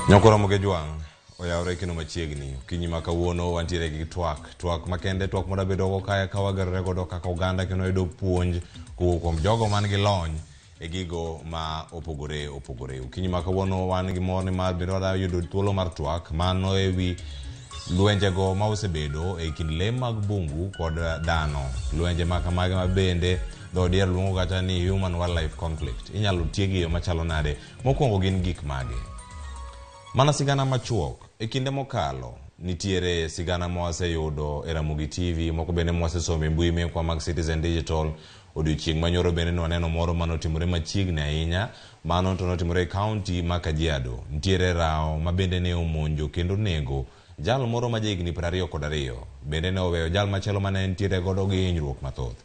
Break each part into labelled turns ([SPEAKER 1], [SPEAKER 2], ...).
[SPEAKER 1] Nyakoro Ramogi Jwang' oyawre kendo machiegni. Okinyi ma kawuono wantiere gi twak, twak makende, twak madabedo kae ka wagerore godo kaka oganda kendo wayudo puonj kowuok kuom jogo man gi lony e gigo ma opogore opogore. Okinyi ma kawuono wan gi mor nimar bende wadwa yudo thuolo mar twak mano e wi lwenjego ma osebedo e kind lee mag bungu kod dhano. Lwenje ma kamagi ma bende dho dier luongo kata ni human wildlife conflict. Inyalo tiegi e yo machalo nade? Mokwongo gin gik mage? Mana sigana machuok, e kinde mokalo, nitiere sigana mwaseyudo e Ramogi TV, moko bende mwasesomo e mbui mekwa mag Citizen Digital. Odiochieng' manyoro bende nwaneno moro manotimore machiegni ahinya, mano to notimore e kaunti ma Kajiado. Nitiere rawo ma bende ne omonjo kendo onego jal moro ma jahigni 22, bende ne oweyo jal machielo mane entiere godo gi hinyruok mathoth.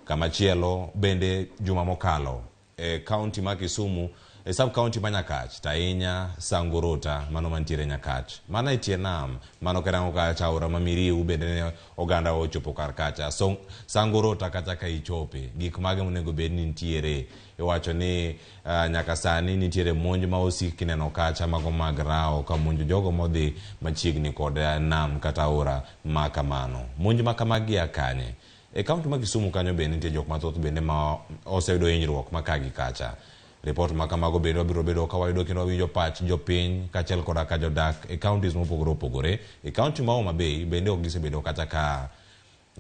[SPEAKER 1] Kamachielo bende juma mokalo, e kaunti ma Kisumu, e sub kaunti ma Nyakach, to ahinya Sangorota mano mantiere Nyakach. Mano e tie nam, mano kirango kacha aora ma Miriu bende ne oganda ochopo kar kacha. So, Sangorota kacha ka ichope, gik mage monego bed ni nitiere? Iwacho ni nyaka sani nitiere monj ma osik kineno kacha mago mag rawo ka monjo jogo modhi machiegni kod nam kata aora ma kamano. Monj ma kamagi a kanye? E kaunti ma Kisumu kanyo bende nitie jok mathoth bende ma oseyudo hinyruok ma ka gi kacha. Ripot ma kamago bende wabiro bedo ka wayudo kendo wawinjo pach jopiny kaachiel koda ka jodak e counties mopogore opogore. E kaunti ma Homa Bay bende ok gisebedo kata ka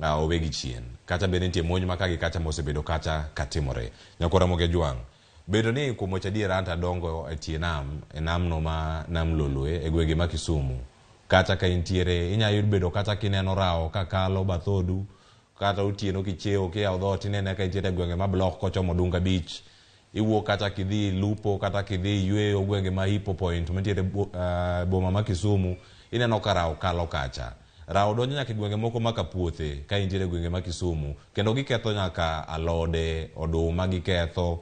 [SPEAKER 1] owegi chien. Kacha bende nitie monj ma ka gi kacha mosebedo kacha katimore. Nyakwar Ramogi Ajwang', bedo ni kuom wacho adier anto adongo e tie nam, e namno ma Nam Lolwe e gwenge ma Kisumu. Kata ka intiere, inya yud bedo kata kineno rawo ka kalo bath odu, kata otieno kichiewo kiyawo dhoot inene ka intiere e gwenge ma block kochomo Dunga Beach. Iwuok kata kidhi lupo kata kidhi yueyo gwenge ma Hippo Point mantiere boma ma Kisumu, ineno ka rawo kalo kacha. Rawo donjo nyaka e gwenge moko ma Kapuothe ka intiere e gwenge ma Kisumu, kendo giketho nyaka alode, oduma giketho.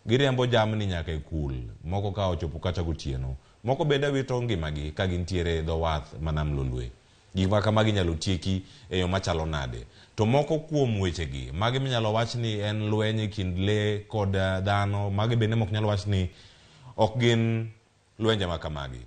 [SPEAKER 1] Giriembo jamni nyaka e kul, moko ka ochopo kacha gotieno. Moko bende wito ngimagi ka gintiere e dho wath ma Nam Lolwe. Gik ma kamagi inyalo tieki e yo machalo nade? To moko kuom wechegi, mage minyalo wach ni en lweny e kind le kod dhano, mage bende mok nyal wach ni ok gin lwenje ma kamagi.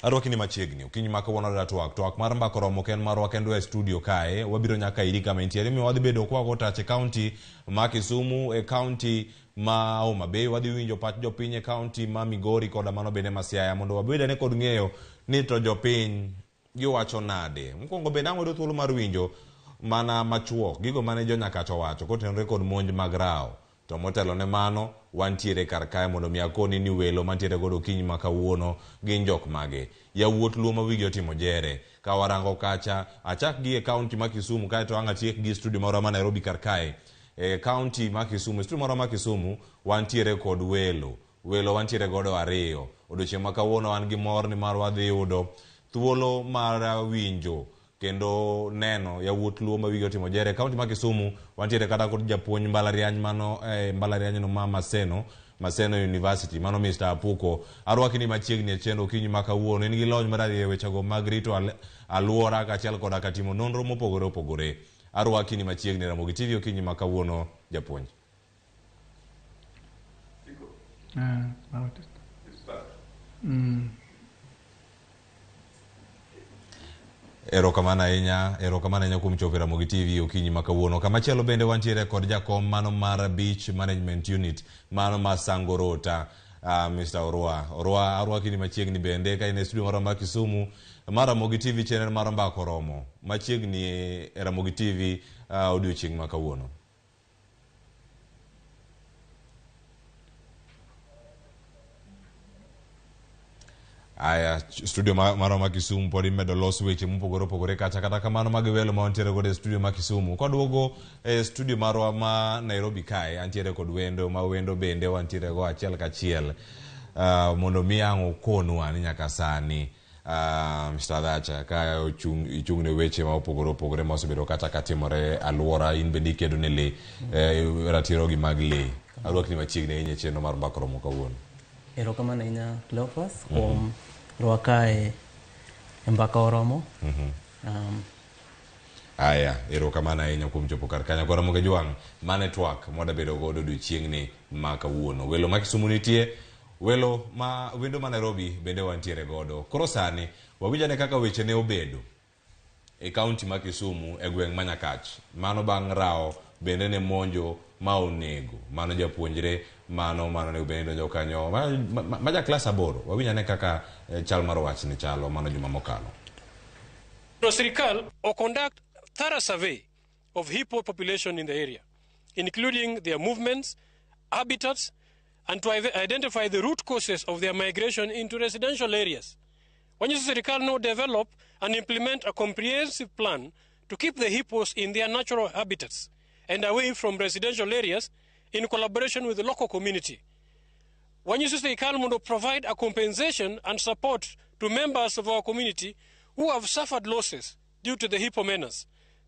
[SPEAKER 1] Arwaki ni machiegni, okinyi ma kawuono adwa twak. Twak mar mbaka oromo ok en marwa kendwa e studio kae, wabiro nyaka iri kama intiere. Omiyo wadhi bedo kwa wago tach e kaunti ma Kisumu, e kaunti ma Homa Bay, wadhi winjo pach jopiny e kaunti ma Migori koda mano bende ma Siaya mondo wabed ane kod ng'eyo ni to jopiny giwacho nade. Mokwongo bende ang' wayudo thuolo mar winjo mana machuok gigo mane jo Nyakach owacho kotenore kod monj mag rawo. To motelo ne mano, wantiere kar kae mondo mi akoni ni welo mantiere godo okinyi ma kawuono gin jok mage. Yawuot Luo ma wigi otimo jere. Ka warango kacha, achak gi e kaunti ma Kisumu kaeto ang' atiek gi studio marwa ma Nairobi kar kae. E kaunti ma Kisumu, e studio marwa ma Kisumu, wantiere kod welo. Welo wantiere godo ariyo. Odiochieng' ma kawuono an gi mor nimar wadhi yudo thuolo mar winjo kendo neno yawuot Luo ma wigi otimo jere. E kaunti ma Kisumu wantiere kata kod japuonj mbalariany mano e mbalariany no ma Maseno, Maseno University, mano Mr. Apuko. Arwaki ni machiegni e chenro okinyi ma kawuono. In gi lony mararieya e wechego mag rito aluora kaachiel koda ka timo nonro mopogore opogore. Arwaki ni machiegni e Ramogi TV okinyi ma kawuono japuonj. Erokamano ahinya, erokamano ahinya kuom chopo e Ramogi TV okinyi ma kawuono. Kamachielo bende wantiere kod jakom mano mar Beach Management Unit, mano ma Sangorota, Mr. Orwa. Orwa, arwaki ni machiegni bende ka in e studio marwa ma Kisumu mar Ramogi TV chenro mar Mbaka Oromo machiegni e Ramogi TV odiochieng' ma kawuono. Aya, studio marwa ma Kisumu pod imedo los weche mopogore opogore kacha. Kata kamano magi welo ma wantiere godo e studio ma Kisumu. Kwaduogo e studio marwa ma Nairobi kae, antiere kod wendo ma wendo bende wantiere go achiel kachiel. Mondo mi ang' okonwa ni nyaka sani Mr. Adhacha ka ochung' ichung' ne weche ma opogore opogore ma osebedo kata ka timore e alwora in bende ikedo ne lee, ratiro gi mag lee. Arwakni machiegni ahinya e chenro mar Mbaka Oromo kawuono.
[SPEAKER 2] Erokamano ahinya Cleophas kuom rwaka e Mbaka Oromo.
[SPEAKER 1] Aya, erokamano ahinya kuom chopo kar kanyo. Koro Ramogi Jwang', mane twak mwadabedo godo odiochieng'ni ma kawuono. Welo ma Kisumu nitie, welo ma wendo ma Nairobi bende wantiere godo. Koro sani, wawinj ane kaka weche ne obedo e kaunti ma Kisumu e gweng' ma Nyakach. Mano bang' rawo bende ne monjo ma onego. Mano japuonjre mano mano onego bed ni donjo kanyo ma, ma, ma ja klas aboro. Wawinj ane kaka chal mar wach ne chalo mano juma mokalo.
[SPEAKER 3] Sirikal o conduct thorough survey of hippo population in the area, including their movements, habitats, and to identify the root causes of their migration into residential areas. Wanyiso sirikal no develop and implement a comprehensive plan to keep the hippos in their natural habitats and away from residential areas in collaboration with the local community. Wanyiso sirikal mondo provide a compensation and support to members of our community who have suffered losses due to the hippo menace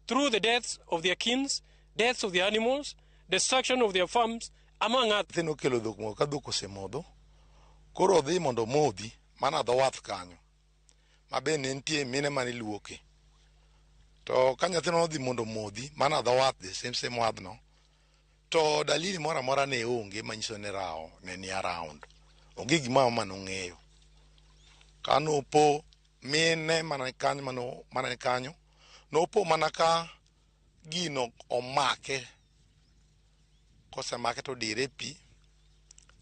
[SPEAKER 3] through the deaths of their kins, deaths of the animals, destruction of their farms, among others.
[SPEAKER 4] Nyathi nokelo dhok moko ka dhok osemodho, koro odhi mondo omodhi mana dho wath kanyo ma be ne nitie mine mane luoke. To ka nyathino nodhi mondo omodhi mana dho wath, the same same wadhno, to dalili moro amora ne onge manyiso ni rawo ne ni around. Onge gimoro amora manong'eyo. Ka nopo mine mana kanyo mano mana kanyo nopo mana ka gino omake kosemake to odire e pi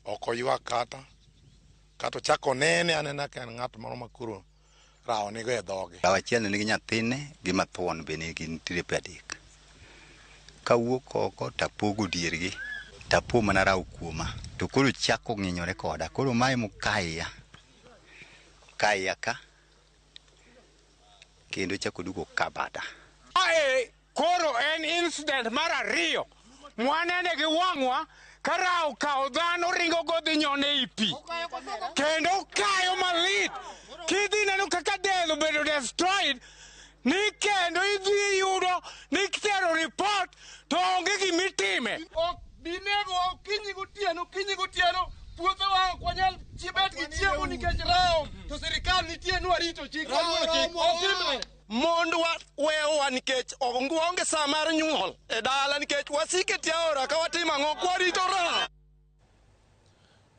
[SPEAKER 4] ok oywak kata kata ochako onene anena ka en ng'at moro ma koro rawo nigo e dhoge.
[SPEAKER 5] Rawo achiel ne nigi nyathine gi mathuon be ne nitiere pe adek. Kawuok oko tapogo diergi tapo mana rawo kuoma to koro chako ng'inyore koda koro mae mokaya kaya ka kendo chako duogo kabada.
[SPEAKER 6] Mae koro en incident mar ariyo mwanene gi wang'wa ka rawo kawo dhano ringo godhi nyone ei pi kendo kayo malit kidhi neno kaka del obedo destroyed ni kendo idhi yudo ni kitero report to onge gimitime.
[SPEAKER 7] Ok binegowa okinyi gotieno, okinyi gotieno, puothewa ok wanyal bet gi chiemo nikech rawo, to sirikal nitie ni warito chik, waluoro chik, ok timre. Mondwa weyowa nikech waonge sa mar nyuol e dala nikech wasike tie aora ka watimo ang'o kwarito rawo.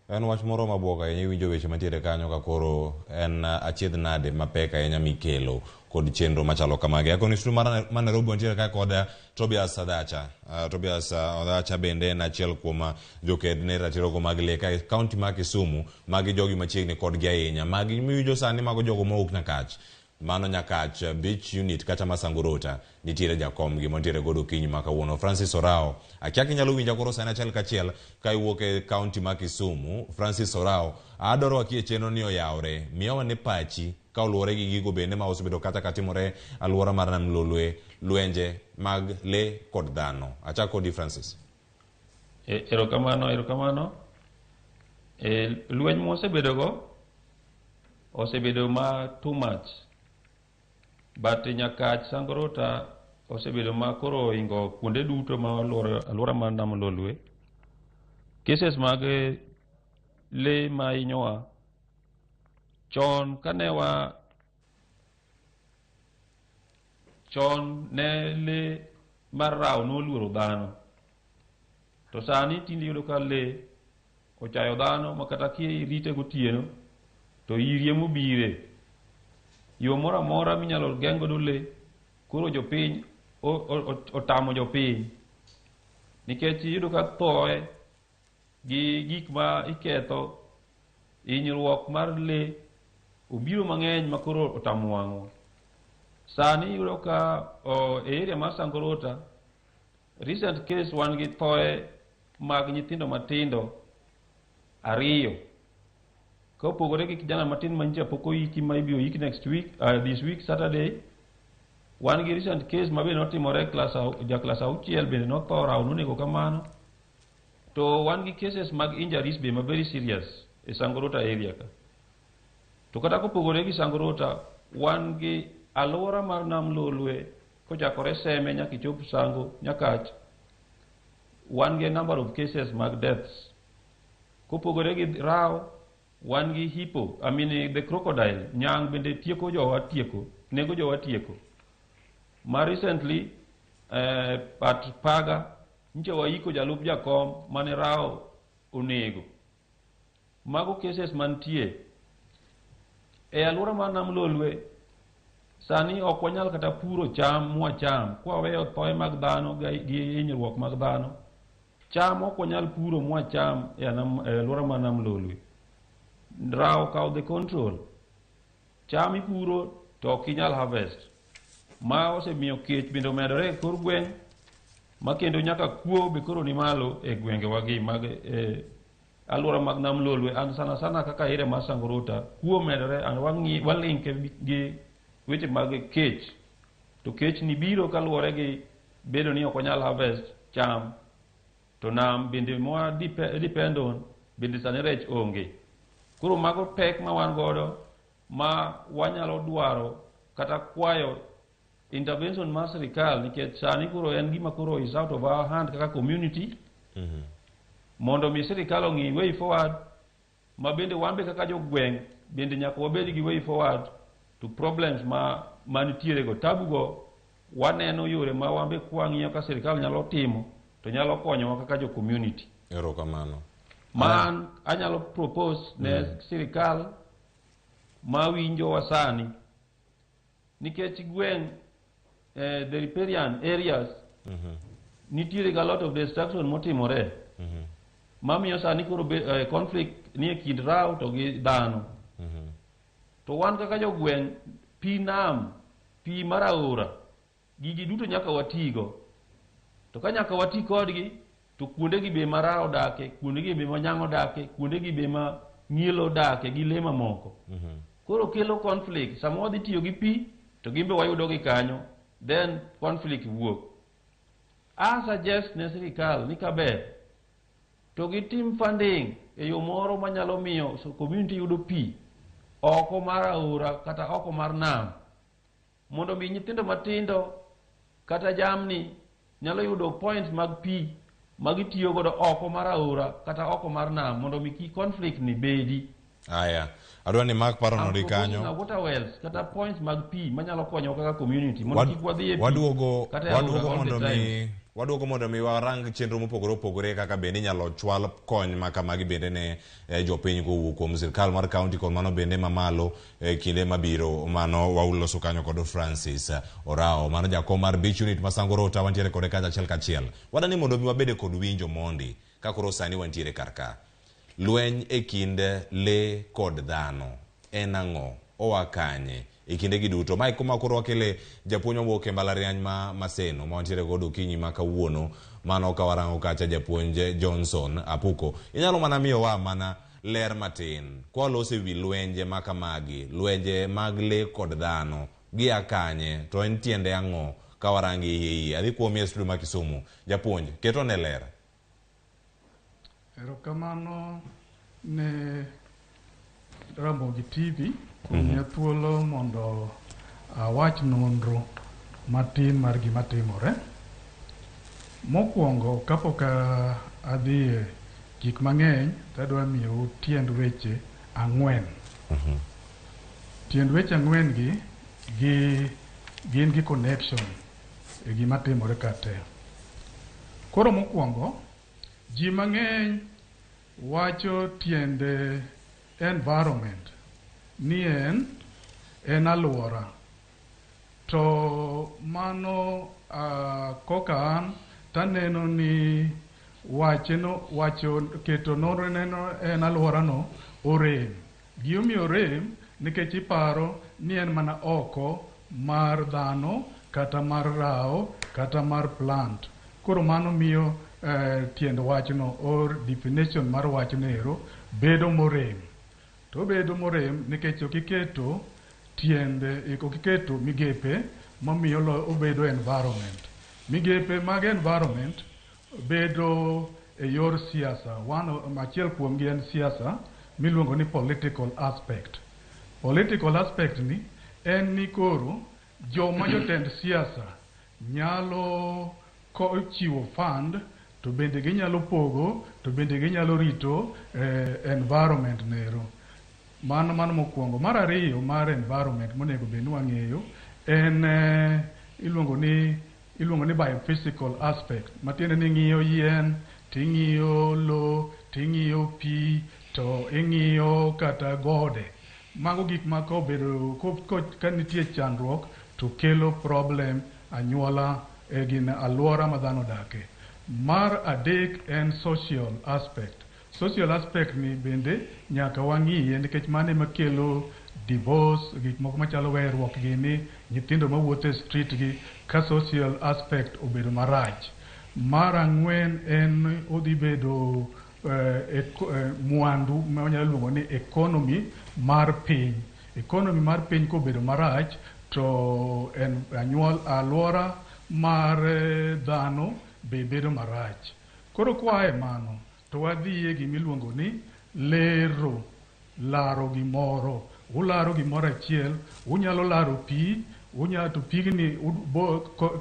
[SPEAKER 1] En wach moro mabuok ahinya iwinjo weche mantiere kanyo ka koro en achiedh nade mapek ahinya mikelo kod chenro machalo kamagi. Akoni studio mar Nairobi wantiere ka kod Tobias Odhacha. Tobias Odhacha bende en achiel kuom joked ne ratirogo mag lee ka e kaunti ma Kisumu. Magi jogi machiegni kodgi ahinya. Magi miwinjo sani mago jogo mowuok Nyakach. Mano Nyakach Beach Unit kata Masangurota nitiere jakom gi mantiere godo okinyi ma kawuono Francis Orao. Akia kinyalo winja koro sani achiel kachiel ka iwuok e kaunti ma Kisumu. Francis Orao, adwaro wakie chenro ni oyawre. Miyawa ne pachi ka oluwore gi gigo bende ma osebedo kata katimore alwora mar Nam Lolwe, lwenje mag lee kod dhano. Achak kodi Francis.
[SPEAKER 8] Erokamano, erokamano. Lweny mwasebedogo osebedo ma too much. But Nyakach Sangorota osebedo ma koro ohingo kuonde duto ma alwora mar Nam Lolwe. Cases mag lee ma hinyowa chon kane wa chon ne lee mar rawo noluoro dhano. To sani tinde iyudo ka lee ochayo dhano ma kata kirite gotieno to iri emobire. Yo moro amora minyalo geng' godo lee koro jopiny otamo jopiny. Nikech iyudo ka thoe gi gik ma iketho, hinyruok mar lee obiro mang'eny ma koro otamo wang'wa. Sani iyudo ka e area mar Sangorota, recent case wan gi thoe mag nyithindo matindo ariyo. Ka opogore gi kijana matin ma nyocha pok oiki ma ibiro yik next week, this week Saturday, wan gi recent case ma be notimore ja klas auchiel bende notho, rawo nonego kamano. To wan gi cases mag injuries be ma very serious e Sangorota area ka. To kata kopogore gi Sangorota, wan gi alwora mar Nam Lolwe kochakore Seme nyaka ichop Sango, Nyakach. wan gi number of cases mag deaths. Kopogore gi rawo, wan gi hippo, I mean the crocodile, nyang' bende tieko jowa tieko, nego jowa tieko. Ma recently at Paga, nche waiko jalup jakom mane rawo onego. Mago cases mantie. E alwora mar Nam Lolwe, sani ok wanyal kata puro cham mwacham, kwaweyo thoe mag dhano gi hinyruok mag dhano. Cham ok wanyal puro mwacham e alwora mar Nam Lolwe. Rawo okawo the control. Cham ipuro to ok inyal harvest. Ma osemiyo kech bende omedore e kor gweng', ma kendo nyaka kuo be koro ni malo e gwengewagi mag alwora mag Nam Lolwe, and sana sana kaka area mar Sangorota, kuo omedore and walinke gi weche mag kech. To kech ni biro kaluwore gi bedo ni ok wanyal harvest cham, to nam bende mwa depend on bende sani rech onge. Koro mago pek ma wan godo ma wanyalo dwaro kata kwayo intervention mar sirikal, nikech sani koro en gima koro is out of our hand kaka community, mondo mi sirikal ong'i way forward, ma bende wan be kaka jogweng' bende nyaka wabed gi way forward to problems ma manitiere go. Tabu go waneno yore ma wan be kwang'iyo ka sirikal nyalo timo to nyalo konyowa kaka jo community.
[SPEAKER 1] Erokamano.
[SPEAKER 8] Man anyalo propose ne sirikal mawinjowa sani, nikech gweng' the riparian areas nitiere ga lot of destruction motimore, mamiyo sani koro conflict ni e kind rawo to gi dhano. To wan kaka jogweng', pi nam, pi mar aora, gigi duto nyaka watigo. To ka nyaka wati kodgi, to kuondegi be ma rawo odake, kuondegi be ma nyang' odake, kuondegi be ma ng'ielo odake gi lee mamoko. Koro kelo conflict. Sama wadhi tiyo gi pi, to gin be wayudogi kanyo, then conflict wuok. A suggest ne sirikal ni kaber to gitim funding e yo moro manyalo miyo so community yudo pi oko mar aora kata oko mar nam, mondo mi nyithindo matindo kata jamni nyalo yudo points mag pi ma gitiyo godo oko mar aora kata oko mar nam, mondo mi kik conflict ni bedi.
[SPEAKER 1] Aya, adwa ni mak paro no di
[SPEAKER 8] kanyo. Water wells kata points mag pi manyalo konyo kaka community mondo kik wadhi e pi.
[SPEAKER 1] Waduogo mondo mi warang chenro mopogore opogore kaka bende inyalo chwal kony ma kamagi bende ne jopiny kowuok kuom sirkal mar county kod mano bende mamalo kinde mabiro. Mano wauloso kanyo kod Francis Orao, mano jakom mar Beach Unit ma Sangorota, wantiere kode kacha achiel kachiel. Wadani mondo mi wabede kod winjo mondi ka koro sani wantiere kar ka. Lweny e kind le kod dhano en ang'o? Oa kanye? E kindegi duto. Mae kuma koro wakele japuonj mawuok e mbalariany ma Maseno ma wantiere godo okinyi ma kawuono. Mano ka warango kacha japuonj Johnson Apuko. Inyalo mana miyowa mana ler matin kwaloso ewi lwenje ma kamagi, lwenje mag le kod dhano gia kanye, to en tiende ang'o ka warango iye iye. Adhi kuomi e studio ma Kisumu. Japuonj, keto ne ler.
[SPEAKER 9] Erokamano ne Ramogi TV kuom miya thuolo mondo awach nonro matin mar gima timore. Mokwongo kapok adhi e gik mang'eny, tadwa miyou tiend weche ang'wen. Tiend weche ang'wen gi gin gi connection e gima timore ka te. Koro mokwongo, ji mang'eny wacho tiende environment ni en alwora. To mano koka an taneno ni wacho keto nonro neno en alwora no orem. Gimomiyo orem nikech iparo ni en mana oko mar dhano kata mar rawo kata mar plant. Koro mano miyo tiend wachno or definition mar wachno ero bedo morem. To bedo morem nikech ok iketo tiende, ok iketo migepe mamiyo obedo environment. Migepe mag environment bedo e yor siasa. Achiel kuomgi en siasa miluongo ni political aspect. Political aspect ni en ni koro joma jotend siasa nyalo chiwo fund To bende ginyalo pogo, to bende ginyalo rito environment nero. Mano mano mokwongo. Mar ariyo mar environment monego bed ni wang'eyo en iluongo ni iluongo ni biophysical aspect matiende ni ing'iyo yien ting'iyo lo ting'iyo pi to ing'iyo kata gode. Mago gik ma kobedo ka nitie chandruok to kelo problem anyuola e gin alwora ma dhano odake. Mar adek en social aspect. Social aspect ni bende nyaka wang'iye nikech mano ema kelo divorce, gik moko machalo weruok gini, nyithindo mawuotho e street gi, ka social aspect obedo marach. Mar ang'wen en odhi bedo mwandu ma wanyalo luongo ni economy mar piny. Economy mar piny kobedo marach to en anyuol alwora mar dhano be bedo marach. Koro kwa e mano to wadhiye gimiluongo ni lero, laro gimoro. Ularo gimoro achiel, unyalo laro pi, unyalo to pigni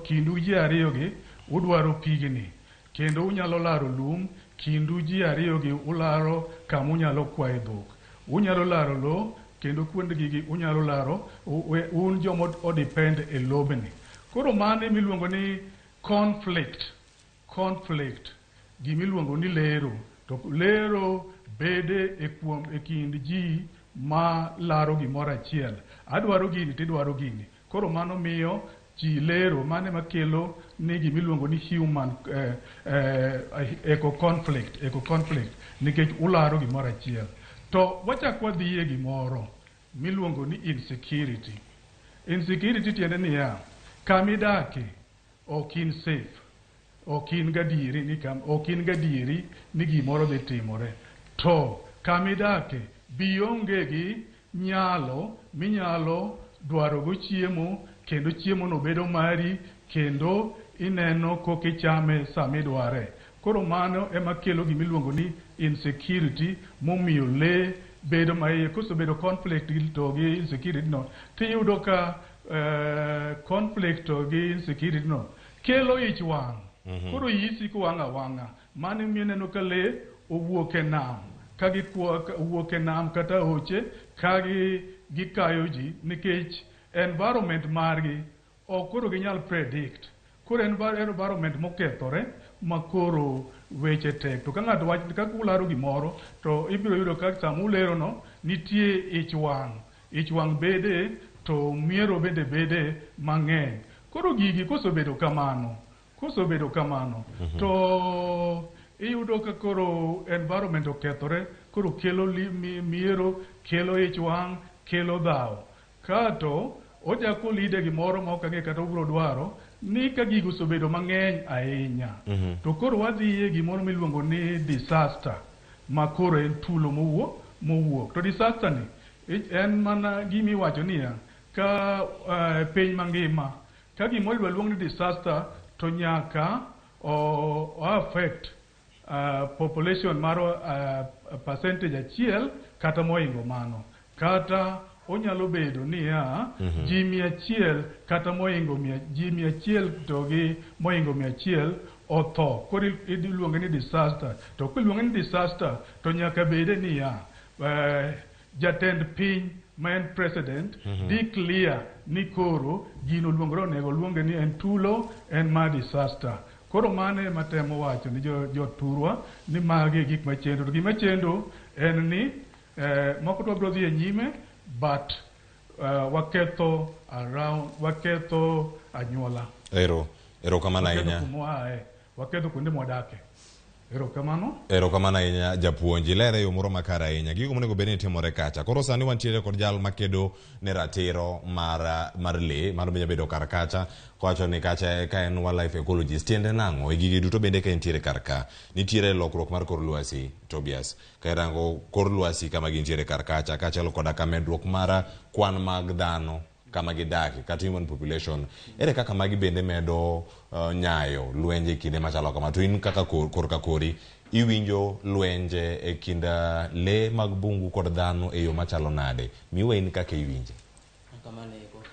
[SPEAKER 9] kindu ji ariyo gi udwaro pigni. Kendo unyalo laro lum, kindu ji ariyo gi ularo kama unyalo kwaye dhok. Unyalo laro lo, kendo kuond gigi unyalo laro, un joma o depend e lobni. Koro mano emiluongo ni conflict. Conflict, gimiluongo ni lero. To lero bede e kuom e kind ji ma laro gimoro achiel. Adwaro gini tidwaro gini. Koro mano miyo ji lero, mano ema kelo ni gimiluongo ni human eco conflict, eco conflict nikech ularo gimoro achiel. To wachak wadhiye gimoro miluongo ni insecurity. Insecurity tiende niya, kamidake ok in safe. Ok in gadieri ni kam, ok in gadieri ni gimoro dhi timore. To kamidake bionge gi nyalo minyalo dwarogo chiemo kendo chiemo no bedo mari kendo ineno kokichame samidware. Koro mano ema kelo gimiluongo ni insecurity momiyo lee bedo maiye. Kosebedo conflict to gi insecurity no tiyudo ka conflict to gi insecurity no kelo ich wang'. Koro iyi siko wang' awang'a. Mano emiyo ineno ka lee owuok e nam ka gikwo owuok e nam kata aoche ka gikayo ji nikech environment margi ok koro ginyal predict. Koro environment mokethore ma koro weche tek. To ka ng'ato wach kaka ularo gimoro to ibiro yudo ka sama ulero no nitie ich wang'. Ich wang' bede to miero bende bede mang'eny. Koro gigi kosebedo kamano, kosebedo kamano to iyudo ka koro environment okethore, koro kelo miero, kelo ich wang', kelo dhaw. Kato ochako lead gimoro ma ok ang'e kata obiro dwaro ni ka gigo osebedo mang'eny ahinya to koro wadhiye gimoro miluongo ni disaster ma koro en tulo mowuok. To disaster ni en mana gimiwacho niya ka piny mangima ka gimoro idwa luong ni disaster to nyaka o affect population mar percentage 1 kata moingo mano. Kata onyalo bedo niya ji 100 kata moingo mia, ji 100 to gi moingo 100 otho. Koro iluonge ni disaster. To kiluonge ni disaster to nyaka bede niya jatend piny ma en president declare ni koro gino luongore onego luonge ni en tulo en mar disaster. Koro mano ema temo wacho ni joturwa ni magi e gik machendo. To gima chendo en ni moko to wabiro dhi e nyime but waketho around waketho anyuola.
[SPEAKER 1] Erokamano
[SPEAKER 9] Waketho
[SPEAKER 1] ahinya.
[SPEAKER 9] kumwaaye, waketho kuonde mwadake. Erokamano.
[SPEAKER 1] Erokamano ahinya japuonj, ilere e yo moro makare ahinya gigo monego bed ni timore kacha. Koro sani wantiere kod jal makedo ne ratiro mar lee mano be bedo kar kacha kowacho ni kacha ka en wildlife ecologist tiende nang'o e gigi duto bende ka entiere kar ka nitiere lokruok mar kor lwasi Tobias ka irango kor lwasi kama gintiere kar kacha kaachiel koda ka medruok mar kwan mag dhano kama gidake kata human population ere kaka magi bende medo nyayo lwenje e kinde machalo kama to in kaka korka kori iwinjo lwenje e kind lee mag bungu kod dhano e yo machalo nade miwa in kaka iwinje?
[SPEAKER 2] Kamano eko.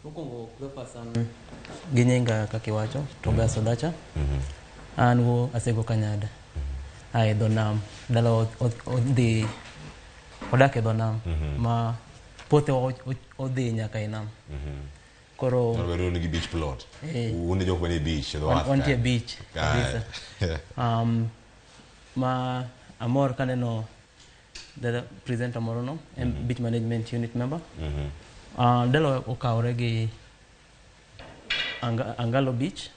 [SPEAKER 2] Mokwongo Cleophas an gi nyinga kaka iwacho, Tobias Odacha. An wuo Asego Kanyada. A e dho nam. Dala odhi odak e dho nam ma puothewa odhi nyaka e nam. Koro
[SPEAKER 1] Nyalo bedo ni gi beach plot.
[SPEAKER 2] Eh.
[SPEAKER 1] Un e jok manie beach e dho wath
[SPEAKER 2] wantie
[SPEAKER 1] kanyo.
[SPEAKER 2] beach kabisa. Ma amor kaneno the presenter moro no, en beach management unit member. Dala okawore gi Angalo Beach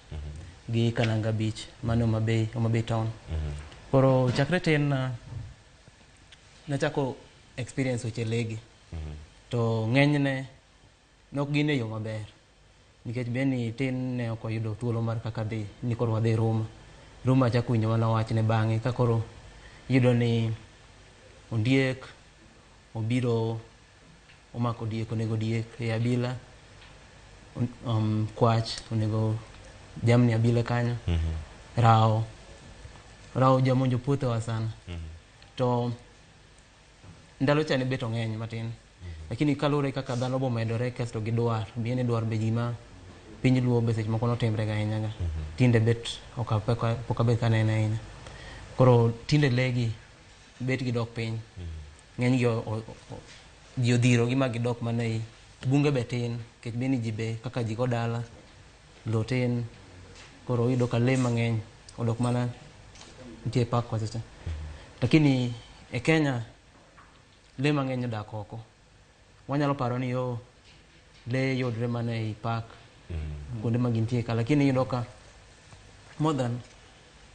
[SPEAKER 2] gi Kananga Beach mano Homa Bay, Homa Bay town. Koro chakre tin nachako experience weche lee gi. To ng'enyne ne ok gin e yo maber. Nikech be ni tin ne ok wayudo thuolo mar kaka dhi ni koro wadhi Ruma. Ruma achako winjo mana wachne bang'e ka koro iyudo ni ondiek obiro omako diek, onego diek e abila, kwach onego jamni abila kanyo, rawo. Rawo jamonjo puothewa sana. To ndalo cha ne bet ong'eny matin. Lakini kaluwore kaka dhano bomedore kasto gi dwar, bien dwar be gima piny luo be seche moko notimre ga ahinya ga. Tinde bet ok pok abet kanene ahinya. Koro tinde lee gi bet gidok piny. Ng'eny gi ji odhiro gi ma gidok mana ei bunge be tin, nikech be ni ji be kaka ji go dala, lo tin. Koro iyudo ka lee mang'eny odok mana nitie park kocha cha. Lakini e Kenya lee mang'eny odak oko. Wanyalo paro ni yo lee yudre mana ei park kuonde ma gintie ka, lakini iyudo ka more than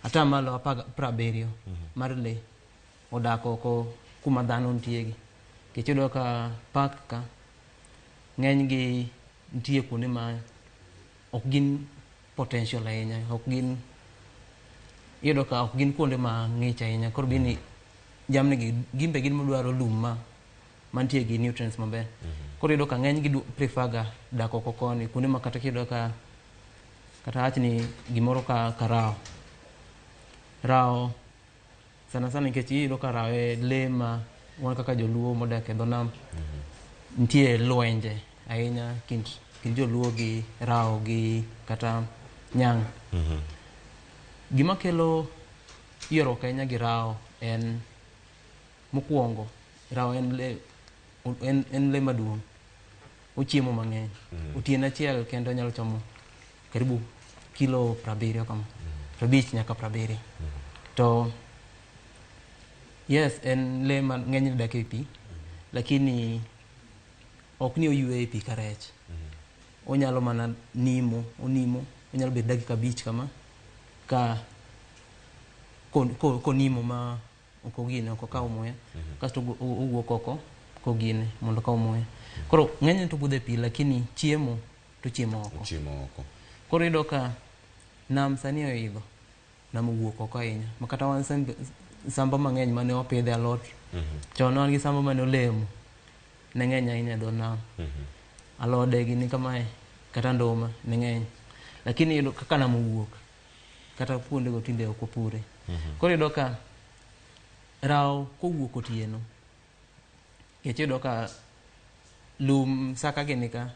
[SPEAKER 2] atamalo 70 mar lee odak oko kuma dhano nitie gi. Nikech iyudo ka park ka ng'eny gi nitie kuonde ma ok gin potential ahinya, ok gin, iyudo ka ok gin kuonde ma ng'ich ahinya. Koro bini jamni gi gin be gin madwaro lum ma mantie gi nutrients maber. Koro iyudo ka ng'eny gi prefer ga dak oko koni, kuonde ma kata kiyudo ka kata awach ni gimoro ka rawo. Rawo sana sana nikech iyudo ka rawo e lee ma wan kaka joluo modak e dho nam nitie lwenje ahinya kind joluo gi rawo gi kata nyang'. Gima kelo ywaruok ahinya gi rawo en mokwongo, rawo en lee maduong'. Ochiemo mang'eny. Otieno achiel kende onyalo chamo karibu kilo 70 kama. 50 nyaka 70. To yes, en lee ma ng'enyne dak e pi, lakini ok ni oywe e pi ka rech. Onyalo mana nimo, onimo, onyalo bet dakika 5 kama ka konimo ma ok ogine, ok okaw muya, kasto owuok oko kogine mondo okaw muya. Koro ng'enyne to budho e pi, lakini chiemo to chiemo oko.
[SPEAKER 1] Chiemo oko.
[SPEAKER 2] Koro iyudo ka nam sani oidho, nam owuok oko ahinya. Ma kata wan samba mang'eny mane wapidhe alot, chon wan gi samba mane olemo, ne ng'eny ahinya e dho nam. Alode gini kamae, kata nduma ne ng'eny. Lakini iyudo kaka nam owuok, kata kuondego tinde ok wapure. Koro iyudo ka rawo kowuok otieno, nikech iyudo ka lum saka gini ka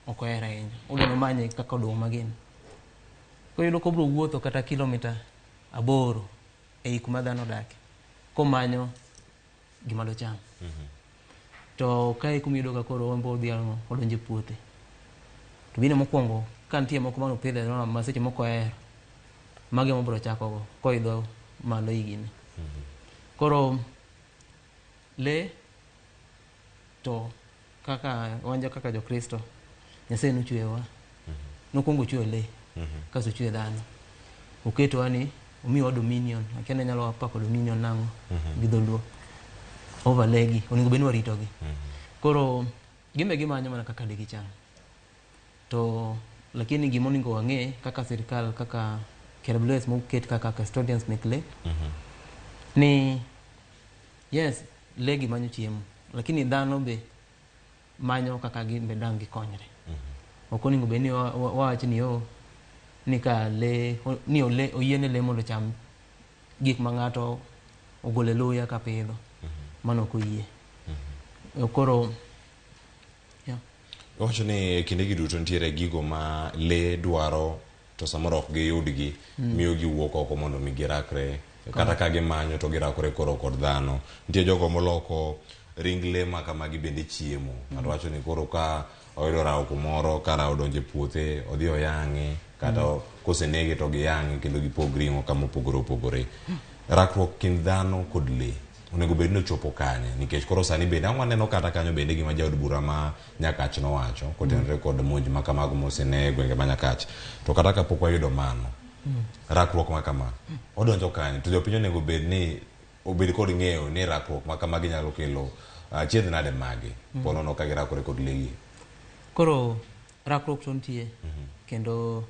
[SPEAKER 2] ok ohero ahinya. Odwa nomanye kaka oduma gini. Koro iyudo ka obiro wuotho kata kilomita 8 ei kuma dhano odake, komanyo gima docham. To kae kuma iyudo ka koro en be odhi ang'o, odonjo e puothe. To gino mokwongo, ka nitie moko mane opidho e ma seche moko ohero, mago ema obiro chako go koidho malo ei gini. Koro lee to kaka wan kaka Jokristo, Nyasaye nochweyowa. Nokwongo ochweyo lee, kasto ochweyo dhano. Oketowa ni omiyowa dominion. Akia ni anyalo pako dominion nang'o gi dholuo. Over lee gi, onego bed ni waritogi. Koro gin be gimanyo mana kaka digicham. To lakini gima onego wang'e kaka sirikal, kaka KWS moket kaka custodians mek lee, ni yes, lee gi manyo chiemo, lakini dhano be manyo kaka gin be dang' gikonyre. Ok onego bed ni wawach ni oh, ni ka lee, ni ole, oyiene lee mondo ocham gik ma ng'ato ogolo e luya ka pidho. Mano ok oyie. Koro, yeah.
[SPEAKER 1] Iwacho ni e kindegi duto nitiere gigo ma lee dwaro to samoro ok giyudgi miyo giwuok oko mondo mi girakre kata ka gimanyo to girakore koro kod dhano. Nitie jogo moloko ring lee ma kamagi bende chiemo. Ng'ato wacho ni koro ka oyudo rawo kumoro ka rawo odonjo e puothe odhi oyang'e kata kosenege to giyang'e kendo gipog ring'o kama opogore opogore. Rakruok kind dhano kod lee onego bed ni ochopo kanye nikech koro sani bende ang' waneno kata kanyo bende gima jaod bura ma Nyakach nowacho kotenore kod monj ma kamago mosene e gwenge ma Nyakach. To kata kapok wayudo mano, rakruok ma kama odonjo kanye to jopiny onego bed ni obed kod ng'eyo ni rakruok ma kamagi nyalo kelo achiedh nade mage ponono ka girakore kod lee gi.
[SPEAKER 2] Koro rakruok to nitie kendo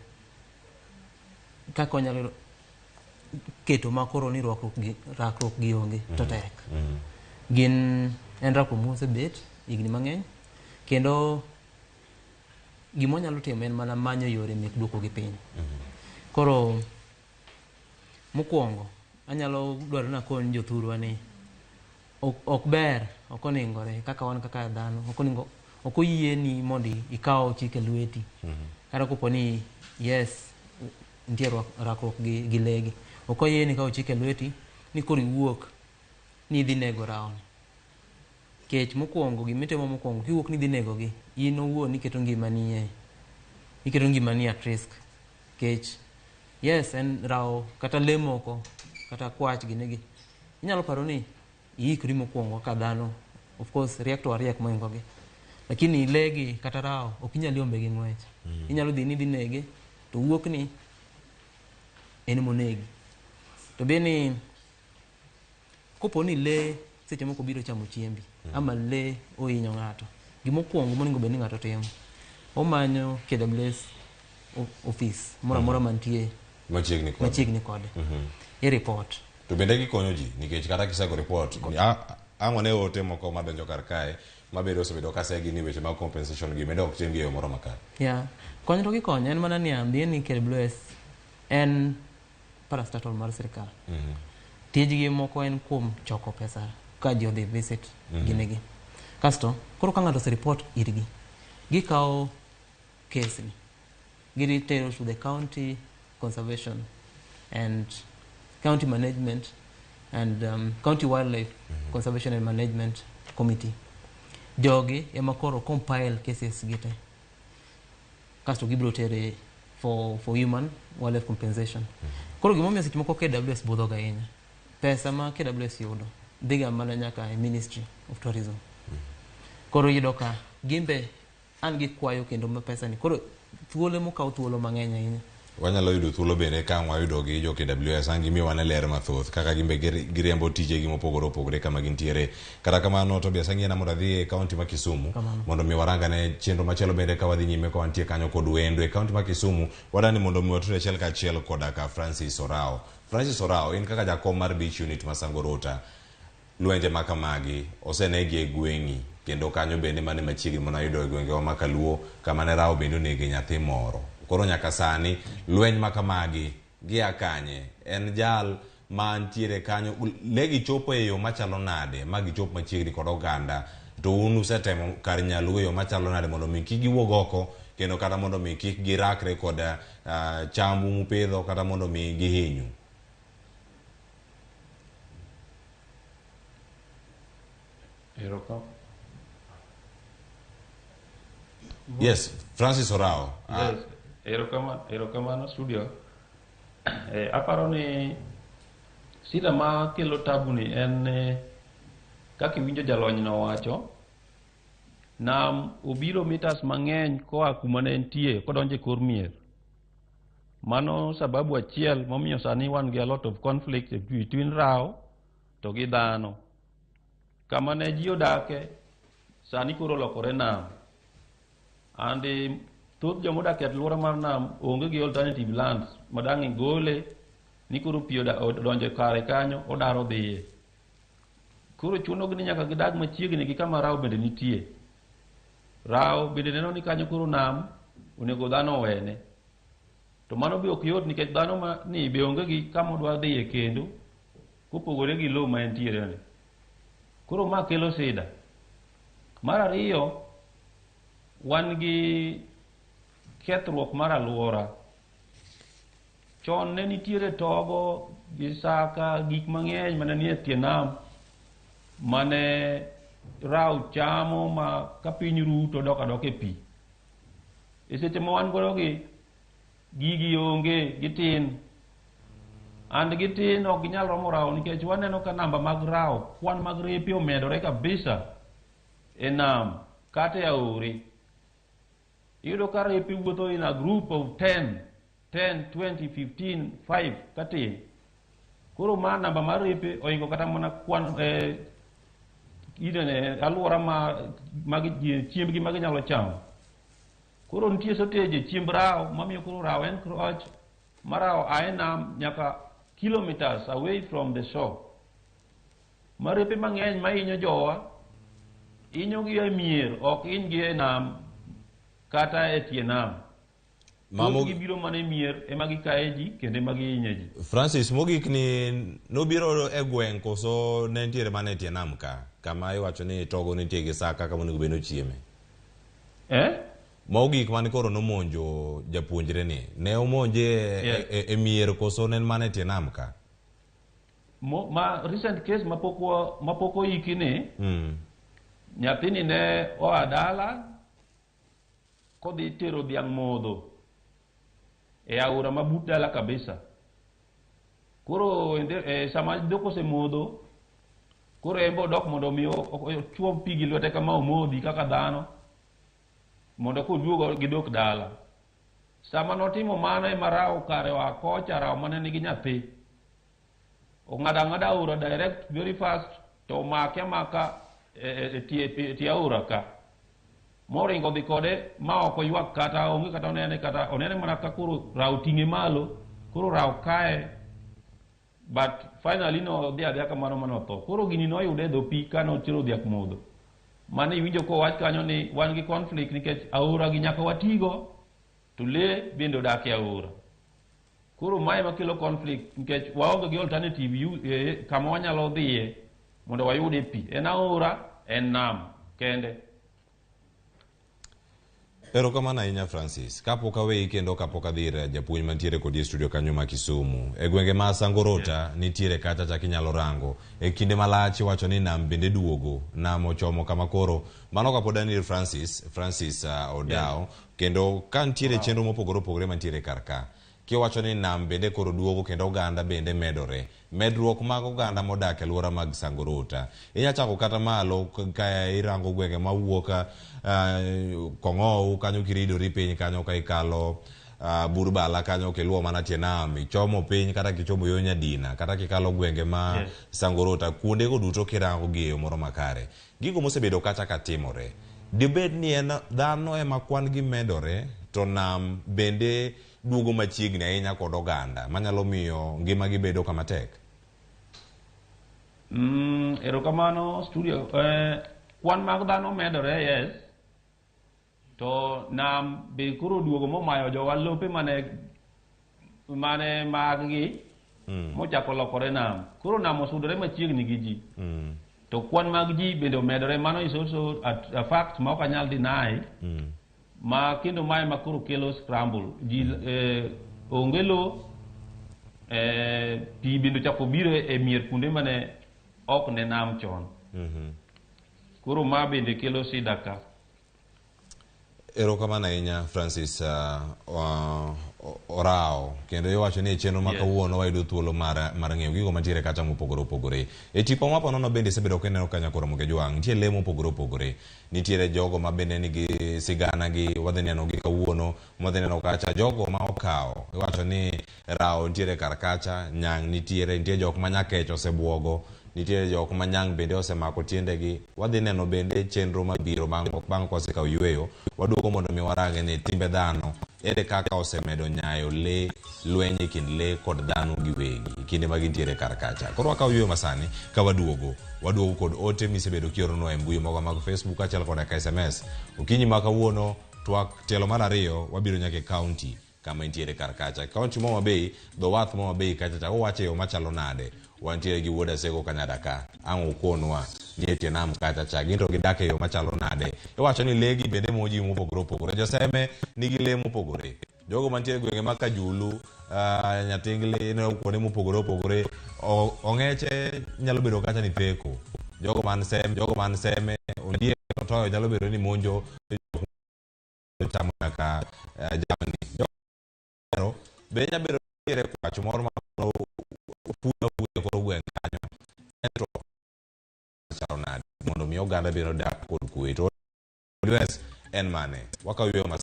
[SPEAKER 2] kaka wanyalo keto ma koro ni rakruok gi onge to tek. Gin en rakruok mosebet higni mang'eny kendo gima wanyalo timo en mana manyo yore mek duoko gi piny. Koro mokwongo anyalo dwaro ni akony jothurwa ni ok ber, ok oningore kaka wan kaka dhano, ok oningo ok oyieni mondo ikaw chik e lweti. Kata kopo ni yes nitie rakruok gi lee gi. Ok oyieni ikaw chik e lweti ni koro iwuok ni idhi nego rawni. Kech mokwongo gimitimo mokwongo kiwuok ni idhi negogi, in owuon iketo ngimani e iketo ngimani at risk. Kech yes en rawo kata lee moko kata kwach gini gi. Inyalo paro ni iikri mokwongo kaka dhano, of course riek to wariek mohingo gi. Lakini lee gi kata rawo ok inyal yombe gi ng'wech. Inyalo dhi ni idhi nege to wuok ni en monegi. To be ni kopo ni lee seche moko biro chamo chiembi ama lee ohinyo ng'ato, gimokwongo monego bed ni ng'ato timo, omanyo KWS office moro amora mantie
[SPEAKER 1] machiegni kode.
[SPEAKER 2] Machiegni kode. I report.
[SPEAKER 1] To bende gikonyo ji nikech kata kisego report ang' wane ote moko madonjo kar kae mabedo osebedo kasegi ni weche mag compensation gi bende ok tim gi e yo moro makare.
[SPEAKER 2] Yeah. Kony to gikonyo en mana niya, dhi ni KWS en parastatal mar sirikal. Tijgi moko en kuom choko pesa ka ji odhi visit ginegi. Kasto, koro ka ng'ato osereport irgi, gikawo case ni, gitero to the county conservation and county management and county wildlife conservation and management committee. Jogi ema koro compile cases gi te. Kasto gibiro tere for human wildlife compensation. Koro gimomiyo seche moko KWS budho ga ahinya. Pesa ma KWS yudo dhiga mana nyaka e Ministry of Tourism. Koro iyudo ka gimbe an gikwayo kendo ma pesa ni. Koro thuolo mokawo thuolo mang'eny ahinya.
[SPEAKER 1] Wanyalo yudo thuolo bende ka ang' wayudo gi jo KWS ang' gimiyo wane ler mathoth kaka gimbe giriembo tijegi mopogore opogore kama gintiere. Kata kamano Tobias ang'iena mondo adhi e kaunti ma Kisumu mondo mi warangane chenro machielo bende ka wadhi nyime ka wantie kanyo kod wendo e kaunti ma Kisumu wadani mondo mi watudre achiel kachiel koda ka Francis Orao. Francis Orao in kaka jakom mar Beach Unit ma Sangorota lwenje ma kamagi osenegi e gweng'i kendo kanyo bende mane machiegni mana yudo e gwengewa ma Kaluo kama ne rawo bende onege nyathi moro. Koro nyaka sani lweny ma kamagi gia kanye? En jal mantiere kanyo lee gichopo e yo machalo nade ma gichop machiegni kod oganda to un usetemo kar nyalou e yo machalo nade mondo mi kik giwuog oko kendo kata mondo mi kik girakre kod chambu mupidho kata mondo mi gihinyu. Yes, Francis Orao.
[SPEAKER 8] Yes, erokamano studio. Aparo ni sida ma kelo tabu ni en kaka iwinjo jalony no wacho, nam obiro meters mang'eny koa kuma ne entie kodonjo e kor mier. Mano sababu achiel momiyo sani wan gi a lot of conflict between rawo to gi dhano. Kama ne ji odake sani koro olokore nam. And thoth jomodak e alwora mar nam onge gi alternative lands ma dang' igole ni koro pi odonjo kare kanyo odar odhiye. Koro chunogi ni nyaka gidag machiegni gi kama rawo bende nitie. Rawo bende neno ni kanyo koro nam onego dhano owene. To mano be ok yot nikech dhano ma ni be onge gi kama odwa dhiye kendo kopogore gi lowo ma entiere ni. Koro ma kelo sida. Mar ariyo, wan gi kethruok mar alwora. Chon ne nitiere togo gi saka, gik mang'eny mane nie tie nam mane raw chamo ma ka piny ru to dok adoka e pi. E seche ma wan godo gi, gigi onge, gitin. And gitin ok ginyal romo rawo nikech waneno ka namba mag rawo, kwan mag repe omedore kabisa e nam kata e aore. Iyudo ka repe wuotho in a group of 10, 10, 20, 15, 5 katin. Koro ma namba mar repe oingo kata mana kwan inene alwora ma chiembgi ma ginyalo chamo. Koro nitie shortage e chiemb rawo mamiyo koro rawo encroach ma rawo a e nam nyaka kilometers away from the shore. Ma repe mang'eny mahinyo jowa, hinyogi e mier, ok hinygi e nam kata e tie nam. Thothgi biro mana e mier ema gikaye ji kendo ema gihinye ji.
[SPEAKER 1] Francis, mogik ni nobiro e gweng' koso ne nitiere mana e tie nam ka kama iwacho ni togo nitie gi saka kama onego bed ni ochieme? Mogik mane koro nomonjo japuonjre ni, ne omonje e mier koso ne en mana e tie nam ka?
[SPEAKER 8] Ma recent case mapok oiki ni, nyathini ne oa dala kodhi tero dhiang' modho e aora ma but dala kabisa. Koro sama dhok osemodho, koro en be odok mondo mi ochuo pi gi lwete kama omodhi kaka dhano, mondo koduogo gi dhok dala. Sama notimo mano ema rawo kare oa kocha, rawo mane nigi nyathi. Ong'ado ang'ada aora direct very fast to omake amaka e tie aora ka. Moringo dhi kode ma ok oywak kata onge kata onene kata onene mana ka koro rawo ting'e malo, koro rawo kae, but finally no odhi adhiya kamano mane otho. Koro gini noyude e dho pi kane otero dhiak modho. Mane iwinjo kowach kanyo ni wan gi conflict nikech aora gi nyaka watigo to lee bende odak e aora. Koro mae makelo conflict nikech waonge gi alternative kama wanyalo dhiye mondo wayude pi. En aora, en nam kende.
[SPEAKER 1] Erokamano ahinya Francis. Kapok aweyi kendo kapok adhi ir japuonj mantiere kodi e studio kanyo ma Kisumu. E gwenge ma Sangorota nitiere kacha chak inyalo rango. E kinde malach iwacho ni nam bende duogo. Nam ochomo kama koro. Mano kapod an ir Francis Odawo. Kendo ka nitiere chenro mopogore opogore mantiere kar ka. Kiwacho ni nam bende koro duogo kendo oganda bende medore. Medruok mag oganda modak e alwora mag Sangorota. Inya chako kata malo ka irango gwenge mawuok Kong'ow kanyo kiridori piny kanyo ka ikalo Burbala kanyo kiluwo mana tie nam ichomo piny kata kichomo yo Nyadina kata kikalo gwenge ma Sangorota kuondego duto kirango gi e yo moro makare. Gigo mosebedo kacha ka timore. Dibed ni en dhano ema kwan gi medore to nam bende duogo machiegni ahinya kod oganda manyalo miyo ngimagi bedo kama tek?
[SPEAKER 8] Erokamano studio. Kwan mag dhano medore, yes. To nam be koro duogo momayo jowa lope mane mag-gi mochako lokore nam. Koro nam osudore machiegni gi ji. To kwan mag ji bende omedore. Mano is also a fact ma ok anyal deny. Ma kendo mae ma koro kelo scramble. Ji onge lo, pi bende ochako biro e mier kuonde mane ok ne nam chon. Koro ma bende kelo shida ka.
[SPEAKER 1] Erokamano ahinya Francis Orao. Kendo iwacho ni e chenro ma kawuono wayudo thuolo mar ng'eyo gigo mantiere kacha mopogore opogore. E tipo ma ponono bende isebedo kineno ka nyakoro Ramogi Ajwang', nitie lee mopogore opogore. Nitiere jogo ma bende nigi sigana gi wadhi neno gi kawuono, wadhi neno kacha jogo ma okawo. Iwacho ni rawo nitiere kar kacha, nyang' nitiere, nitie jok ma nyakech osebuogo, nitiere jok ma nyang' bende osemako tiendegi. Wadhi neno bende chenro mabiro bang' kwasekawo yweyo, waduogo mondo mi warange ni timbe dhano ere kaka osemedo nyayo lee, lweny e kind lee kod dhano giwegi e kinde ma gintiere kar kacha. Koro wakawo yweyo masani ka waduogo. Waduogo kod ote misebedo kioronwa e mbui magwa mag Facebook kaachiel koda ka SMS. Okinyi ma kawuono twak tielo mar ariyo wabiro nyaka e county kama intiere kar kacha. County ma Homa Bay, dho wath ma Homa Bay kacha cha uwacho e yo machalo nade? Wantiere gi wuod Asego Kanyada ka. Ang' ukonwa ni e tie nam kacha cha. Gin to gidak e yo machalo nade? Iwacho ni lee gi bende moji mopogore opogore. Joseme nigi lee mopogore. Jogo mantiere e gwenge mag Kajulu, Nyatingli, ineno kuonde mopogore opogore, ong'eche nyalo bedo kacha ni theko. Jogo man Seme, jogo man Seme, ondiek otoyo nyalo bedo ni monjo chamo nyaka jamni. Jogo be nyalo bedo nitiere kwach moro ma puyo apuya kor gweng' kanyo. Ento chalo nade mondo mi oganda bende odak kod kwe. To address en mane? Wakaw yweyo mas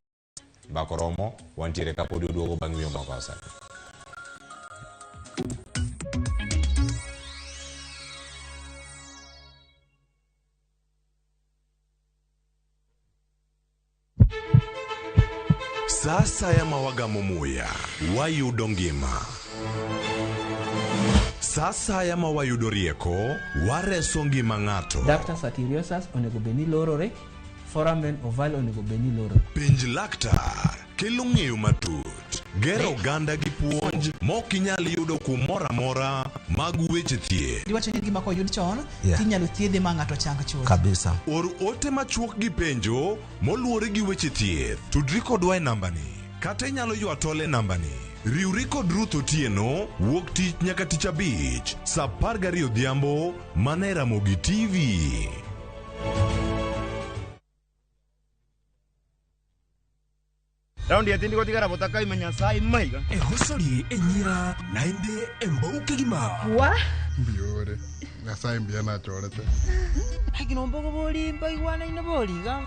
[SPEAKER 1] mbaka oromo, wantiere kapodi oduogo bang' yweyo makawo sani.
[SPEAKER 10] Sa asaya ma wagamo muya, wayudo ngima. Sa asaya ma wayudo rieko, wareso ngima ng'ato.
[SPEAKER 11] Ductus arteriosus onego bed ni lorore, foramen ovale onego bed ni lorore.
[SPEAKER 10] Penj laktar kelo ng'eyo matut, gero oganda gi puonj mok inyal yudo kumoro amora mag weche thieth.
[SPEAKER 12] Giwacho ni gima koyud chon
[SPEAKER 10] Yeah.
[SPEAKER 12] tinyalo thiedhe ma ng'ato chang chuth.
[SPEAKER 10] Kabisa. Or ote machuok gi penjo moluwore gi weche thieth. Tudri kodwa e nambani kata inyalo ywa tol e nambani. Riwri kod Ruth Otieno wuok tich nyaka tich abich saa 12 odhiambo mana e Ramogi TV.
[SPEAKER 13] Raundi ya tindi gotigara botaka ime Nyasaye maiga.
[SPEAKER 14] Ehosori enyira naende embou kegima.
[SPEAKER 15] Wa?
[SPEAKER 16] Mbiyore. Nyasaye mbuya nachorete.
[SPEAKER 17] Lakini ombogo bori mbaigwanaine boriga.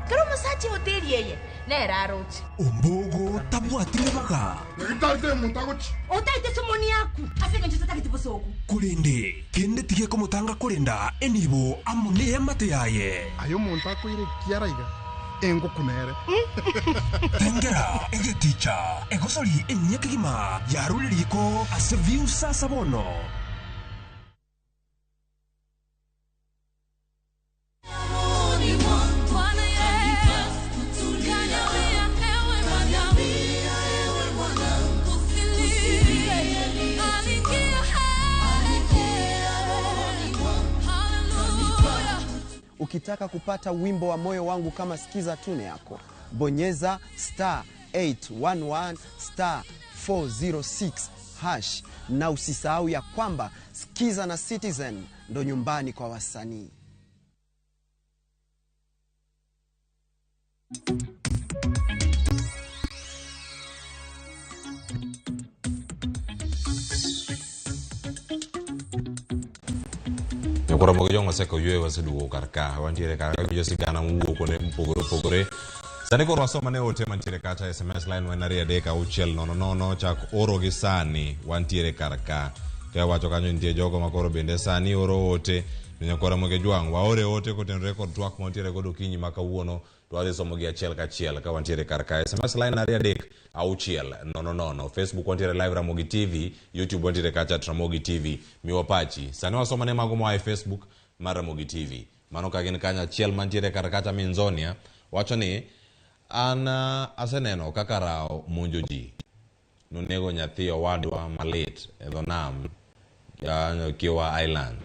[SPEAKER 15] Kero omosacha ehoteri eye nere aroche.
[SPEAKER 14] Ombogo tabwati ribaga.
[SPEAKER 15] Otaete somoni yaku ase engencho totagete bosoku.
[SPEAKER 14] Korende kende tigekomotanga korenda enibo amo neamate yaye.
[SPEAKER 16] Aye omonto akoire ekiara iga engoku nere.
[SPEAKER 14] Tengera egeticha egosori enyia kegima yarure riko ase view sasa bono.
[SPEAKER 18] Ukitaka kupata wimbo wa moyo wangu kama sikiza tune yako, bonyeza star 811 star 406 hash, na usisahau ya kwamba Sikiza na Citizen ndo nyumbani kwa wasanii.
[SPEAKER 1] Jokoro jong oseko yweyo waseduogo kar ka wantiere kar ka winjo sigana mowuok kuonde mopogore opogore. Sani koro wasom ane ote mantiere kacha SMS line wan 2 3 6 0 0 chak oro gi sani wantiere kar ka. Ka wacho kanyo nitie jogo ma koro bende sani oro ote ne nyakwara Moge Jwang' waore ote kotenore kod twak mantiere godo okinyi ma kawuono to wadhi somo gi achiel kachiel ka wantiere kar ka. SMS line 2 3 6 0 0 Facebook wantiere live Ramogi TV, YouTube wantiere kacha at Ramogi TV. Miwa pachi. Sani wasomo ne mago moa e Facebook mar Ramogi TV. Mano ka gin kanyo achiel mantiere kar kacha Minzonia wacho ni an aseneno kaka rao monjo ji. Nonego nyathi owadwa malit e dho nam Kiwa Island.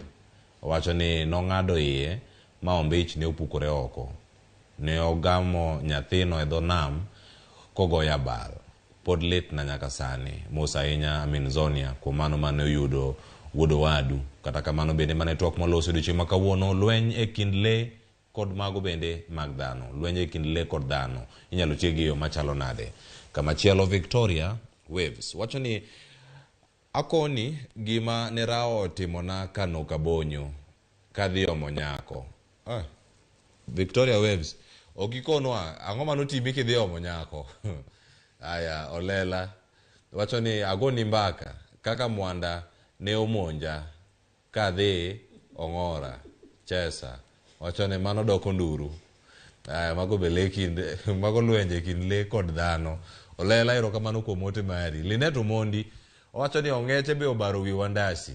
[SPEAKER 1] Owacho ni nong'ado iye ma ombich ne opukore oko. Ne ogamo nyathino e dho nam kogoyo abal. Pod litna nyaka sani. Mos ahinya Minzonia kuom mano mane oyudo wuod owadu. Kata kamano bende mane twak moloso odiochieng' ma kawuono lweny e kind lee kod mago bende mag dhano. Lweny e kind lee kod dhano inyalo tiek e yo machalo nade? Kamachielo Victoria Waves wacho ni akoni gima ne rao otimona kano kabonyo kadhi omo nyako. Victoria Waves ok ikonwa ang'o manotimi kidhi omo nyako. Aya Olela wacho ni agoni mbaka kaka mwanda ne omonja kadhi ong'ora chesa. Wacho ni mano doko nduru. Aya mago be lee kind mago lwenje kind lee kod dhano. Olela erokamano kuom ote mari. Linet Omondi owacho ni ong'eche be obaro wi Wandasi.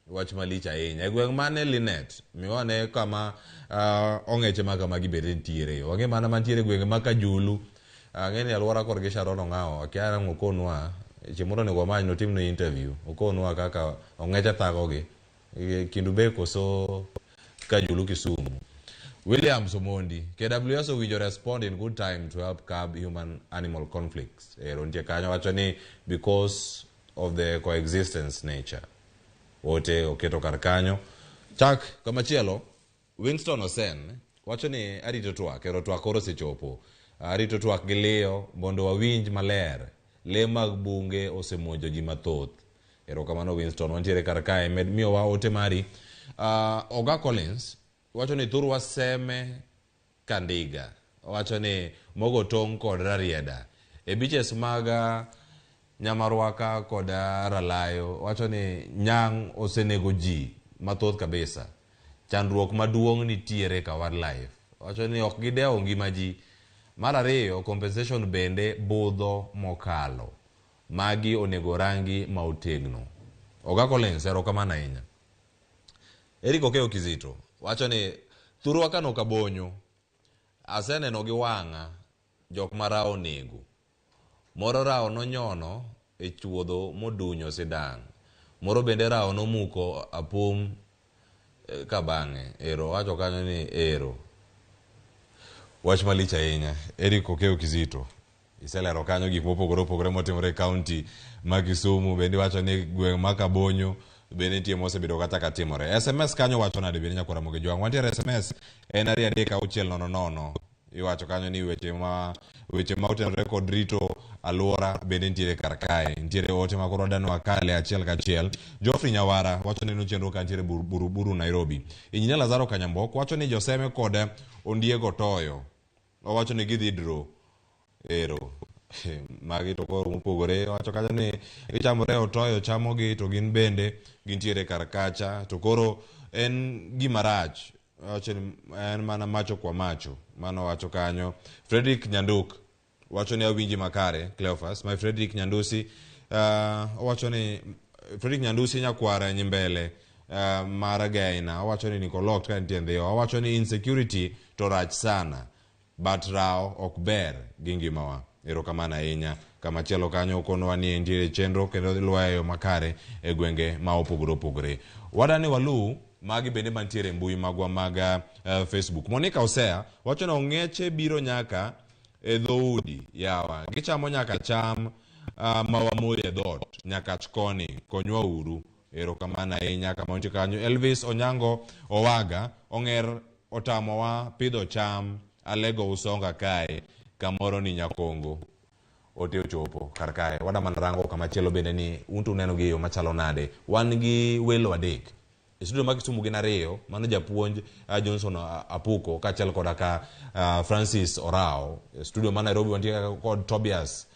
[SPEAKER 1] Wach malich ahinya. E gweng' mane Linet? Miwane kama ong'eche ma kamagi bende nitiere. Wang'e mana mantiere e gwenge ma Kajulu. Ang'e ni alwora korgi Sharon Ong'awo. Akia ang' okonwa. Chieng' moro onego wamany notimne interview. Okonwa kaka ong'eche thagogi. Kindu be koso Kajulu Kisumu. Williams Omondi, KWS owinjo respond in good time to help curb human animal conflicts. Ero nitie kanyo wacho ni because of the coexistence nature. Ote oketo kar kanyo. Chak kamachielo, Winston Osen wacho ni arito twak, ero twak koro osechopo. Arito twak gi liyo mondo wawinj maler. Lee mag bunge osemonjo ji mathoth. Erokamano Winston, wantiere kar kae, med miyowa ote mari. Oga Collins wacho ni thurwa seme kandiga. Owacho ni mogo tong' kod rarieda. E beaches mag Nyamarwaka kod Ralayo, wacho ni nyang' osenego ji mathoth kabisa. Chandruok maduong' nitiere ka wildlife. Wacho ni ok gidewo ngima ji. Mar ariyo, compensation bende budho mokalo. Magi onego rangi ma otegno. Oga Collins, erokamano ahinya. Eric Okeyo Kizito wacho ni thurwa kano kabonyo aseneno gi wang'a jok ma rao nego. Moro rao nonyono e chuodho modunyo sidang'. Moro bende rao nomuko apum ka bang'e. Ero wacho kanyo ni ero. Wach malich ahinya. Eric Okeyo Kizito. Iselero kanyo gik mopogore opogore motimore e kaunti ma Kisumu. Bende iwacho ni gweng' ma Kabonyo bende nitie mosebedo kata ka timore. SMS kanyo wacho nade bende nyakwara Ramogi Jwang'? Wantiere SMS en 23600. Iwacho kanyo ni weche ma otenore kod rito alwora bende nitiere kar kae. Nitiere ote ma koro wadwa wakale achiel kachiel. Geoffrey Nyawara wacho ni chenro ka nitiere Buruburu Nairobi. Injinia Lazaro Kanyambok wacho ni joseme kod Ondiego Toyo. Owacho ni gidhi draw. Ero. Magi to koro mopogore. Owacho kanyo ni gichamore otoyo chamogi to gin bende gintiere kar kacha. To koro en gima rach. Owacho ni en mana macho kwa macho. Mano wacho kanyo. Frederick Nyanduk wacho ni awinji makare. Cleophas. My Frederick Nyandusi. Owacho ni Frederick Nyandusi nyakwara nyimbele mar Gaina. Owacho ni niko locked ka nitie ndhiyo. Owacho ni insecurity to rach sana. But rao ok ber gi ngimawa. Erokamano ahinya. Kamachielo kanyo okonwa ni nitiere chenro kendo luwa e yo makare e gwenge ma opogore opogore. Wadani walu magi bende mantiere e mbui magwa mag Facebook. Monica Osea wacho ni ong'eche biro nyaka e dhoudi yawa. Gichamo nyaka cham ma wamoyo e dhoot nyaka koni. Konywa uru. Erokamano ahinya. Kama nitie kanyo Elvis Onyango Owaga ong'er otamowa pidho cham alego usonga kae kamoro ni Nyakongo. Ote ochopo kar kae. Wada mana rango kamachielo bende ni un to uneno gi yo machalo nade. Wan gi welo adek. E studio ma Kisumu gin ariyo, mano japuonj Johnson Apuko kaachiel koda ka Francis Orao. E studio ma Nairobi wantie kod Tobias.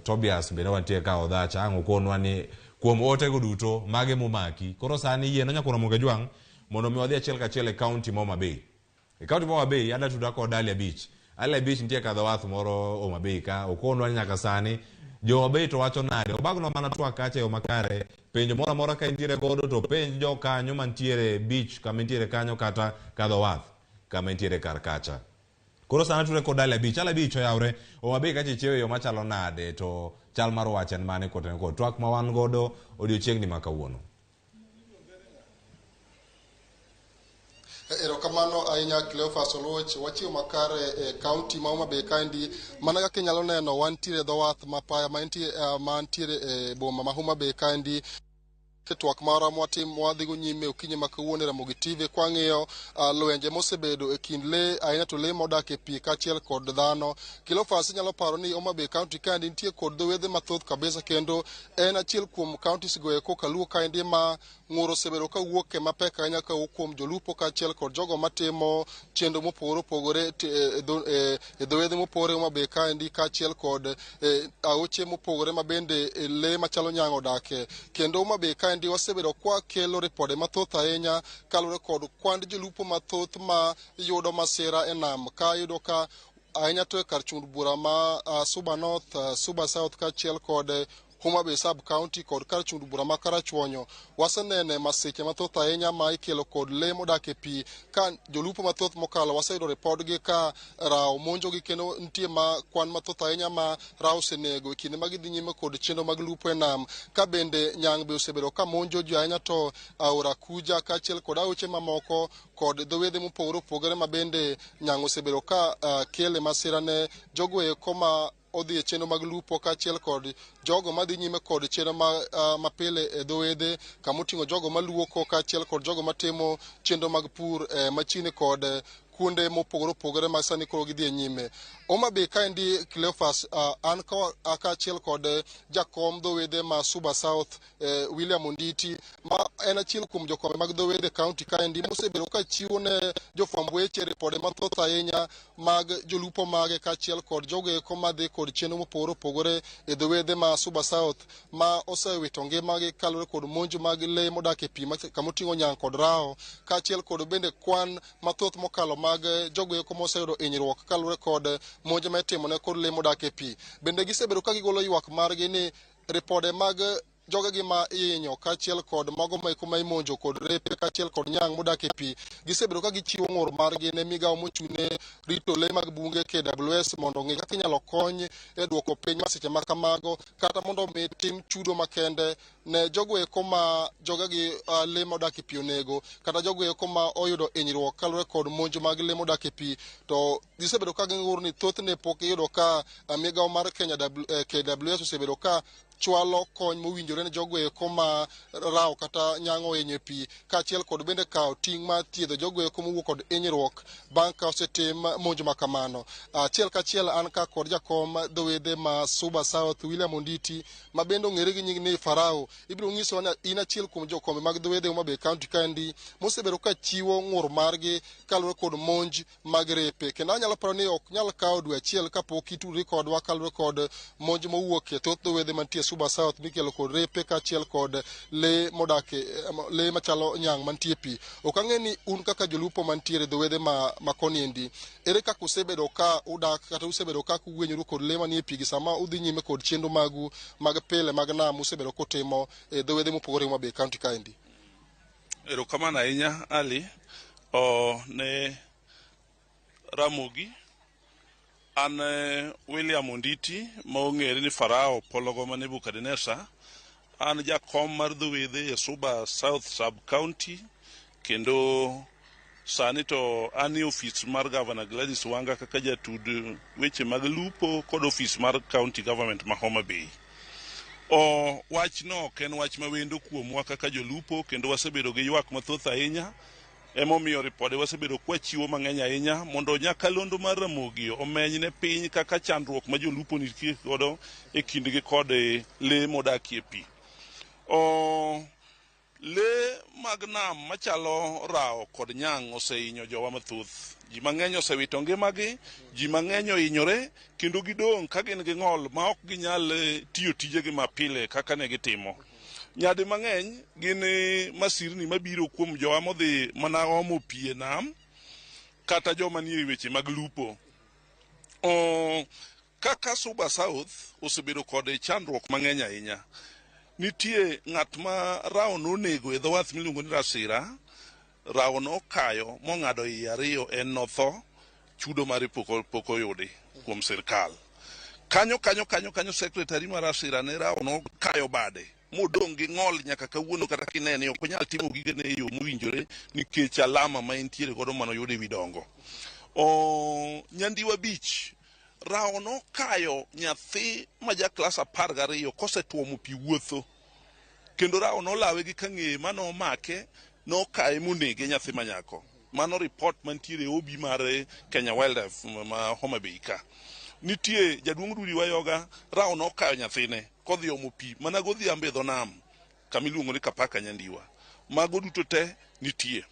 [SPEAKER 1] Tobias bende wantie ka Odhacha. Ang' okonwa ni kuom otego duto mage momaki. Koro sani yie nyakwar Ramogi Jwang' mondo mi wadhi achiel kachiel e kaunti ma Homa Bay. E kaunti ma Homa Bay adwa tuda kod Ali Abich. Ali Abich nitie ka dho wath moro Homa Bay ka. Okonwa ni nyaka sani jo Homa Bay to wacho nade. Obagno mana twak kacha e yo makare. Penjo moro amora ka intiere godo to penj jo kanyo mantiere beach kama intiere kanyo kata ka dho wath kama intiere kar kacha. Koro sana ture kod Ali Abich. Ali Abich oyawre Homa Bay kacha ichiewo e yo machalo nade to chal mar wach en mane kotenore kod twak ma wan godo odiochieng'ni ma kawuono.
[SPEAKER 16] Erokamano ahinya Cleophas Oluoch. Wachiewo makare e kaunti ma Homa Bay kaendi. Mana kaka inyalo neno wantiere e dho wath mapaya mantiere e boma ma Homa Bay kaendi. Twak marwa mwadhigo nyime okinyi ma kawuono e Ramogi TV kwang'iyo lwenje mosebedo e kind lee ahinya to lee modak e pi kaachiel kod dhano. Cleophas inyalo paro ni Homa Bay County kaendi nitie kod dho wedhe mathoth kabisa kendo en achiel kuom counties go eko kaluo kaendi ma ng'ur osebedo kawuok e mapek ahinya kawuok kuom jolupo kaachiel kod jogo matimo chenro mopogore opogore e dho wedhe mopogore Homa Bay kaendi kaachiel kod aoche mopogore ma bende lee machalo nyang' odake. Kendo Homa Bay kaendi wasebedo kwa kelo ripode mathoth ahinya kaluwore kod kwand jolupo mathoth ma yudo masira e nam ka yudo ka ahinya to e kar chung bura ma Suba North, Suba South kaachiel kod Homa Bay sub county kod kar chung bura ma Karachuonyo. Wasenene masiche mathoth ahinya ma ikelo kod lee modak e pi ka jolupo mathoth mokalo waseyudo ripodgi ka rawo monjogi kendo nitie ma kwan mathoth ahinya ma rawo osenego e kinde ma gidhi nyime kod chenro mag lupo e nam. Ka bende nyang' be osebedo ka monjo ji ahinya to aora Kuja kaachiel kod aoche mamoko kod dho wedhe mopogore opogore ma bende nyang' osebedo ka kele masira ne jogo eko ma odhi e chenro mag lupo kaachiel kod jogo madhi nyime kod chenro mapile e dho wedhe kamoting'o jogo maluoko kaachiel kod jogo matimo chenro mag pur machiegni kod kuonde mopogore opogore ma sani koro gidhi e nyime. Homa Bay kaendi Cleophas, an kaachiel kod jakom dho wedhe ma Suba South, William Onditi, ma en achiel kuom jokombe mag dho wedhe county kaendi mosebedo ka chiwo ne jofwamb weche ripode mathoth ahinya mag jolupo mage kaachiel kod jogo eko madhi kod chenro mopogore opogore e dho wedhe ma Suba South ma osewito ngimagi kaluwore kod monj mag lee modak e pi kamoting'o nyang' kod rawo kaachiel kod bende kwan mathoth mokalo mag jogo eko moseyudo hinyruok kaluwore kod monj ma itimone kod lee modak e pi. Bende gisebedo ka gigolo ywak margi ni ripode mag jogegi ma ihinyo kaachiel kod mago maeko ma imonjo kod repe kaachiel kod nyang' modak e pi gisebedo ka gichiwo ng'ur margi ne migawo mochung'ne rito lee mag bunge KWS mondo ong'i kaka inyalo kony e duoko piny masiche ma kamago kata mondo omi tim chudo makende ne jogo eko ma jogegi lee modak e pi onego kata jogo eko ma oyudo hinyruok kaluwore kod monj mag lee modak e pi. To gisebedo ka ging'ur ni thothne pok iyudo ka migawo mar Kenya KWS osebedo ka chwalo kony mowinjore ne jogo eko ma rawo kata nyang' ohinyo e pi kaachiel kod bende kawo ting' mar thiedho jogo eko mowuok kod hinyruok bang' ka osetim monj ma kamano. Achiel kachiel an ka kod jakom dho wedhe ma Suba South William Onditi ma bende ong'ere gi nying ni Farao. Ibiro nyisowa ni in achiel kuom jokombe mag dho wedhe Homa Bay County kaendi mosebedo ka chiwo ng'ur margi kaluwore kod monj mag repe. Kendo anyalo paro ni ok nyal kawo dwe achiel kapok itudri kodwa kaluwore kod monj mowuok e thoth dho wedhe mantie Suba South mikelo kod repe kaachiel kod lee modak lee machalo nyang' mantie pi. Ok ang'e ni un kaka jolupo mantiere dho wedhe ma koni endi, ere kaka usebedo ka udak kata usebedo ka ugwenyoru kod lee manie pi gi sama udhi nyime kod chenro magu mag pile mag nam usebedo kutimo e dho wedhe mopogore Homa Bay County kaendi?
[SPEAKER 19] Erokamano ahinya Ali ne Ramogi. An William Onditi ma ong'ere ni Farao Pologo ma Nebukadneza. An jakom mar dho wedhe e Suba South Sub County kendo sani to an e ofis mar Governor Gladys Wanga kaka jatud weche mag lupo kod ofis mar county government ma Homa Bay. Wachno ok en wach mawendo kuomwa kaka jolupo kendo wasebedo gi ywak mathoth ahinya. Emomiyo ripode wasebedo kwachiwo mang'eny ahinya mondo nyakalondo mar Ramogi omeny ne piny kaka chandruok ma jolupo nitie godo e kindgi kod lee modakie pi. Lee mag nam machalo rawo kod nyang' osehinyo jowa mathoth. Ji mang'eny osewito ngimagi, ji mang'eny ohinyore kendo gidong' ka gin gi ng'ol ma ok ginyal tiyo tijegi mapile kaka ne gitimo. Nyadi mang'eny gin masirni mabiro kuom jowa modhi mana omo pi e nam kata joma nie weche mag lupo. Kaka Suba South osebedo kod chandruok mang'eny ahinya. Nitie ng'at ma rawo nonego e dho wath miluongo ni Rasira. Rawo nokayo mong'ado iye ariyo, en notho, chudo mare pok oyudi kuom sirkal. Kanyo secretary mar Asira ne rawo nokayo bade modong' gi ng'ol nyaka kawuono kata kinene ok onyal timo gigene e yo mowinjore nikech alama ma entiere godo manoyudo e wi dongo. Nyandiwa Beach, rawo nokayo nyathi ma ja klas 12 kosetuomo pi wuotho kendo rawo nolawe gi kang'eye manomake nokaye monege nyathi manyako. Mano report mantiere e obi mar Kenya Wildlife ma Homa Bay ka. Nitie jaduong' Dudi Wayoga, rawo nokayo nyathine kodhi omo pi mana godhiambo e dho nam kamiluongo ni Kapaka Nyandiwa. Mago duto te nitie.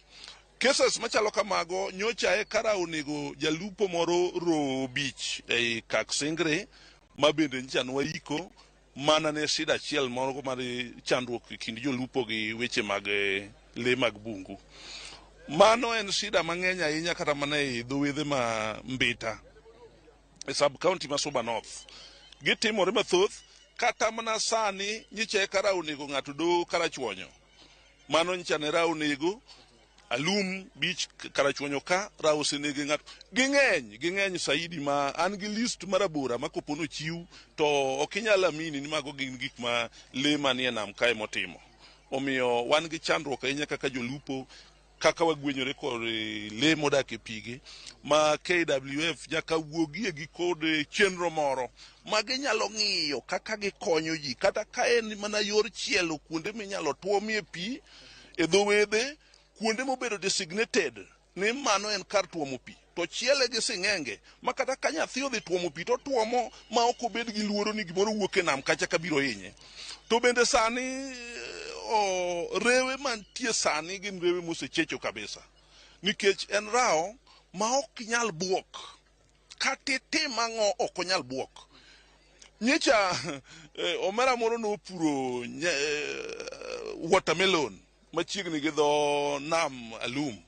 [SPEAKER 19] Cases machalo kamago nyocha e kara onego jalupo moro Roho Beach ei Kaksingri ma bende nyocha nwaiko mana ne shida achiel moro mar chandruok e kind jolupo gi weche mag lee mag bungu. Mano en shida mang'eny ahinya kata mana e dho wedhe ma Mbita e sub county ma Suba North. Gitimore mathoth. Kata mana sani nyicha eka rawo onego ng'ato doho Karachuonyo. Mano nyicha ne rawo onego Alum Beach Karachuonyo ka rawo osenege ng'ato. Ging'eny, ging'eny saidi ma an gi list marabora ma kopo nochiw to ok inyal amini ni mago gin gik ma lee manie nam kae motimo. Omiyo wan gi chandruok ahinya kaka jolupo kaka wagwenyore kod lee modak e pige ma KWF nyaka wuogie gi kod chenro moro ma ginyalo ng'iyo kaka gikonyo ji kata ka en mana yor chielo kuonde minyalo tuomie pi e dho wedhe kuonde mobedo designated ni mano en kar tuomo pi to chiele gi sing'enge ma kata ka nyathi odhi tuomo pi to tuomo ma ok obed gi luoro ni gimoro wuok e nam kacha kabiro hinye. To bende sani o, rewe mantie sani gin rewe mosechecho kabisa nikech en rawo ma ok nyal buok kata itim ang'o ok onyal buok. Nyicha omera moro nopuro watermelon machiegni gi dho nam Alum.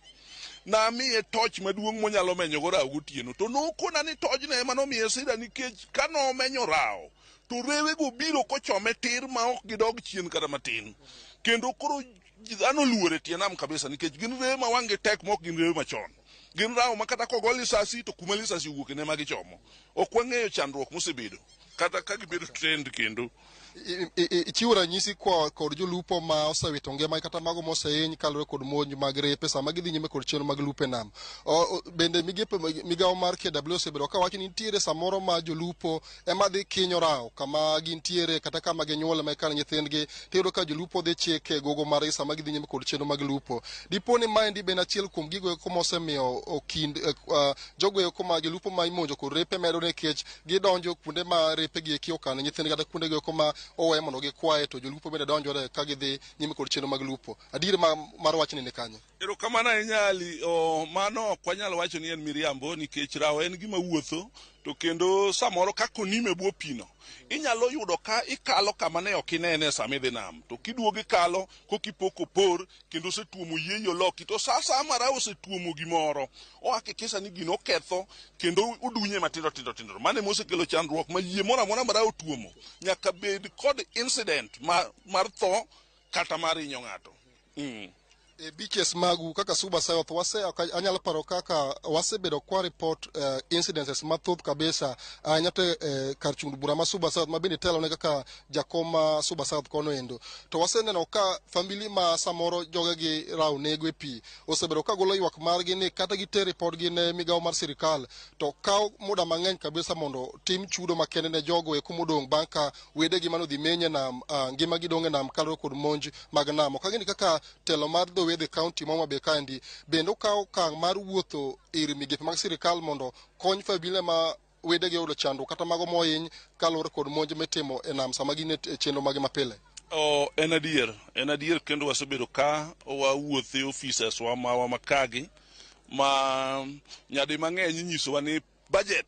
[SPEAKER 19] Namiye toch maduong' monyalo menyogo rawo gotieno to nokona ni tojno ema nomiye sida nikech ka nomenyo rawo to rewego biro kochome tir ma ok gidog chien kata matin. Kendo koro dhano oluor e tie nam kabisa nikech gin rewe ma wang'gi tek ma ok gin rewe machon. Gin rawo ma kata kogo lisasi to kuma lisasi owuoke ne ma gichomo. Ok wang'eyo chandruok mosebedo kata ka gibedo trend kendo.
[SPEAKER 16] Ichiwo ranyisi kwa kod jolupo ma osewito ngima kata mago mosehiny kaluwore kod monj mag repe sama gidhi nyime kod chenro mag lupo e nam. Bende migepe migawo mar KW osebedo ka wacho ni nitiere samoro ma jolupo ema dhi kinyo rawo kama gintiere kata kama ginyuole ma ikano nyithindgi tiyudo ka jolupo dhi chike gogo margi sama gidhi nyime kod chenro mag lupo. Dipo ni maendi bende achiel kuom gigo eko mosemiyo okind jogo eko ma jolupo ma imonjo kod repe medo nikech gidonjo kuonde ma repe gi eki okane nyithindgi kata kuonde go eko ma owe mondo gikwaye to jolupo bende donjore ka gidhi nyime kod chenro mag lupo. Adier mar wachni ni kanye?
[SPEAKER 19] Erokamano ahinya Ali, o, mano ok wanyal wacho ni en miriambo nikech rawo en gima wuotho to kendo samoro kaka onime bwo pino inyalo yudo ka ikalo kama ne ok inene sama idhi nam to kiduogo ikalo kokipo kopor kendo osetuomo yieyi oloki to sa asaya ma rawo osetuomo gimoro ohakikisha ni gino oketho kendo odunye matindo tindo tindo. Mano ema osekelo chandruok ma yie moro amora ma rawo otuomo nyaka bed kod incident mar tho kata mar hinyo ng'ato.
[SPEAKER 16] E beaches magu kaka Suba South wase anyalo paro kaka wasebedo kwa report incidences mathoth kabisa ahinya to kar chung' bura ma Suba South ma bende telone kaka jakom ma Suba South kono endo to waseneno ka family ma samoro jogegi rawo nego e pi osebedo ka golo ywak margi ni kata giter report gi ne migawo mar sirikal to kawo muda mang'eny kabisa mondo tim chudo makende ne jogo eko modong' bang' ka wedegi manodhi menye nam ngima gidong' e nam kaluwore kod monj mag nam. Ok ang'e ni kaka telo mar dho wedhe kaunti ma Homa Bay kaendi bende okawo okang' mar wuotho ir migepe mag sirikal mondo kony familia ma wedegi oyudo chandruok kata mago mohiny kaluwore kod monj mitimo e nam sama gin e chenro magi mapile.
[SPEAKER 19] O, en adier, en adier kendo wasebedo ka wawuotho e offices wa mawa makagi ma nyadi mang'eny inyisowa ni budget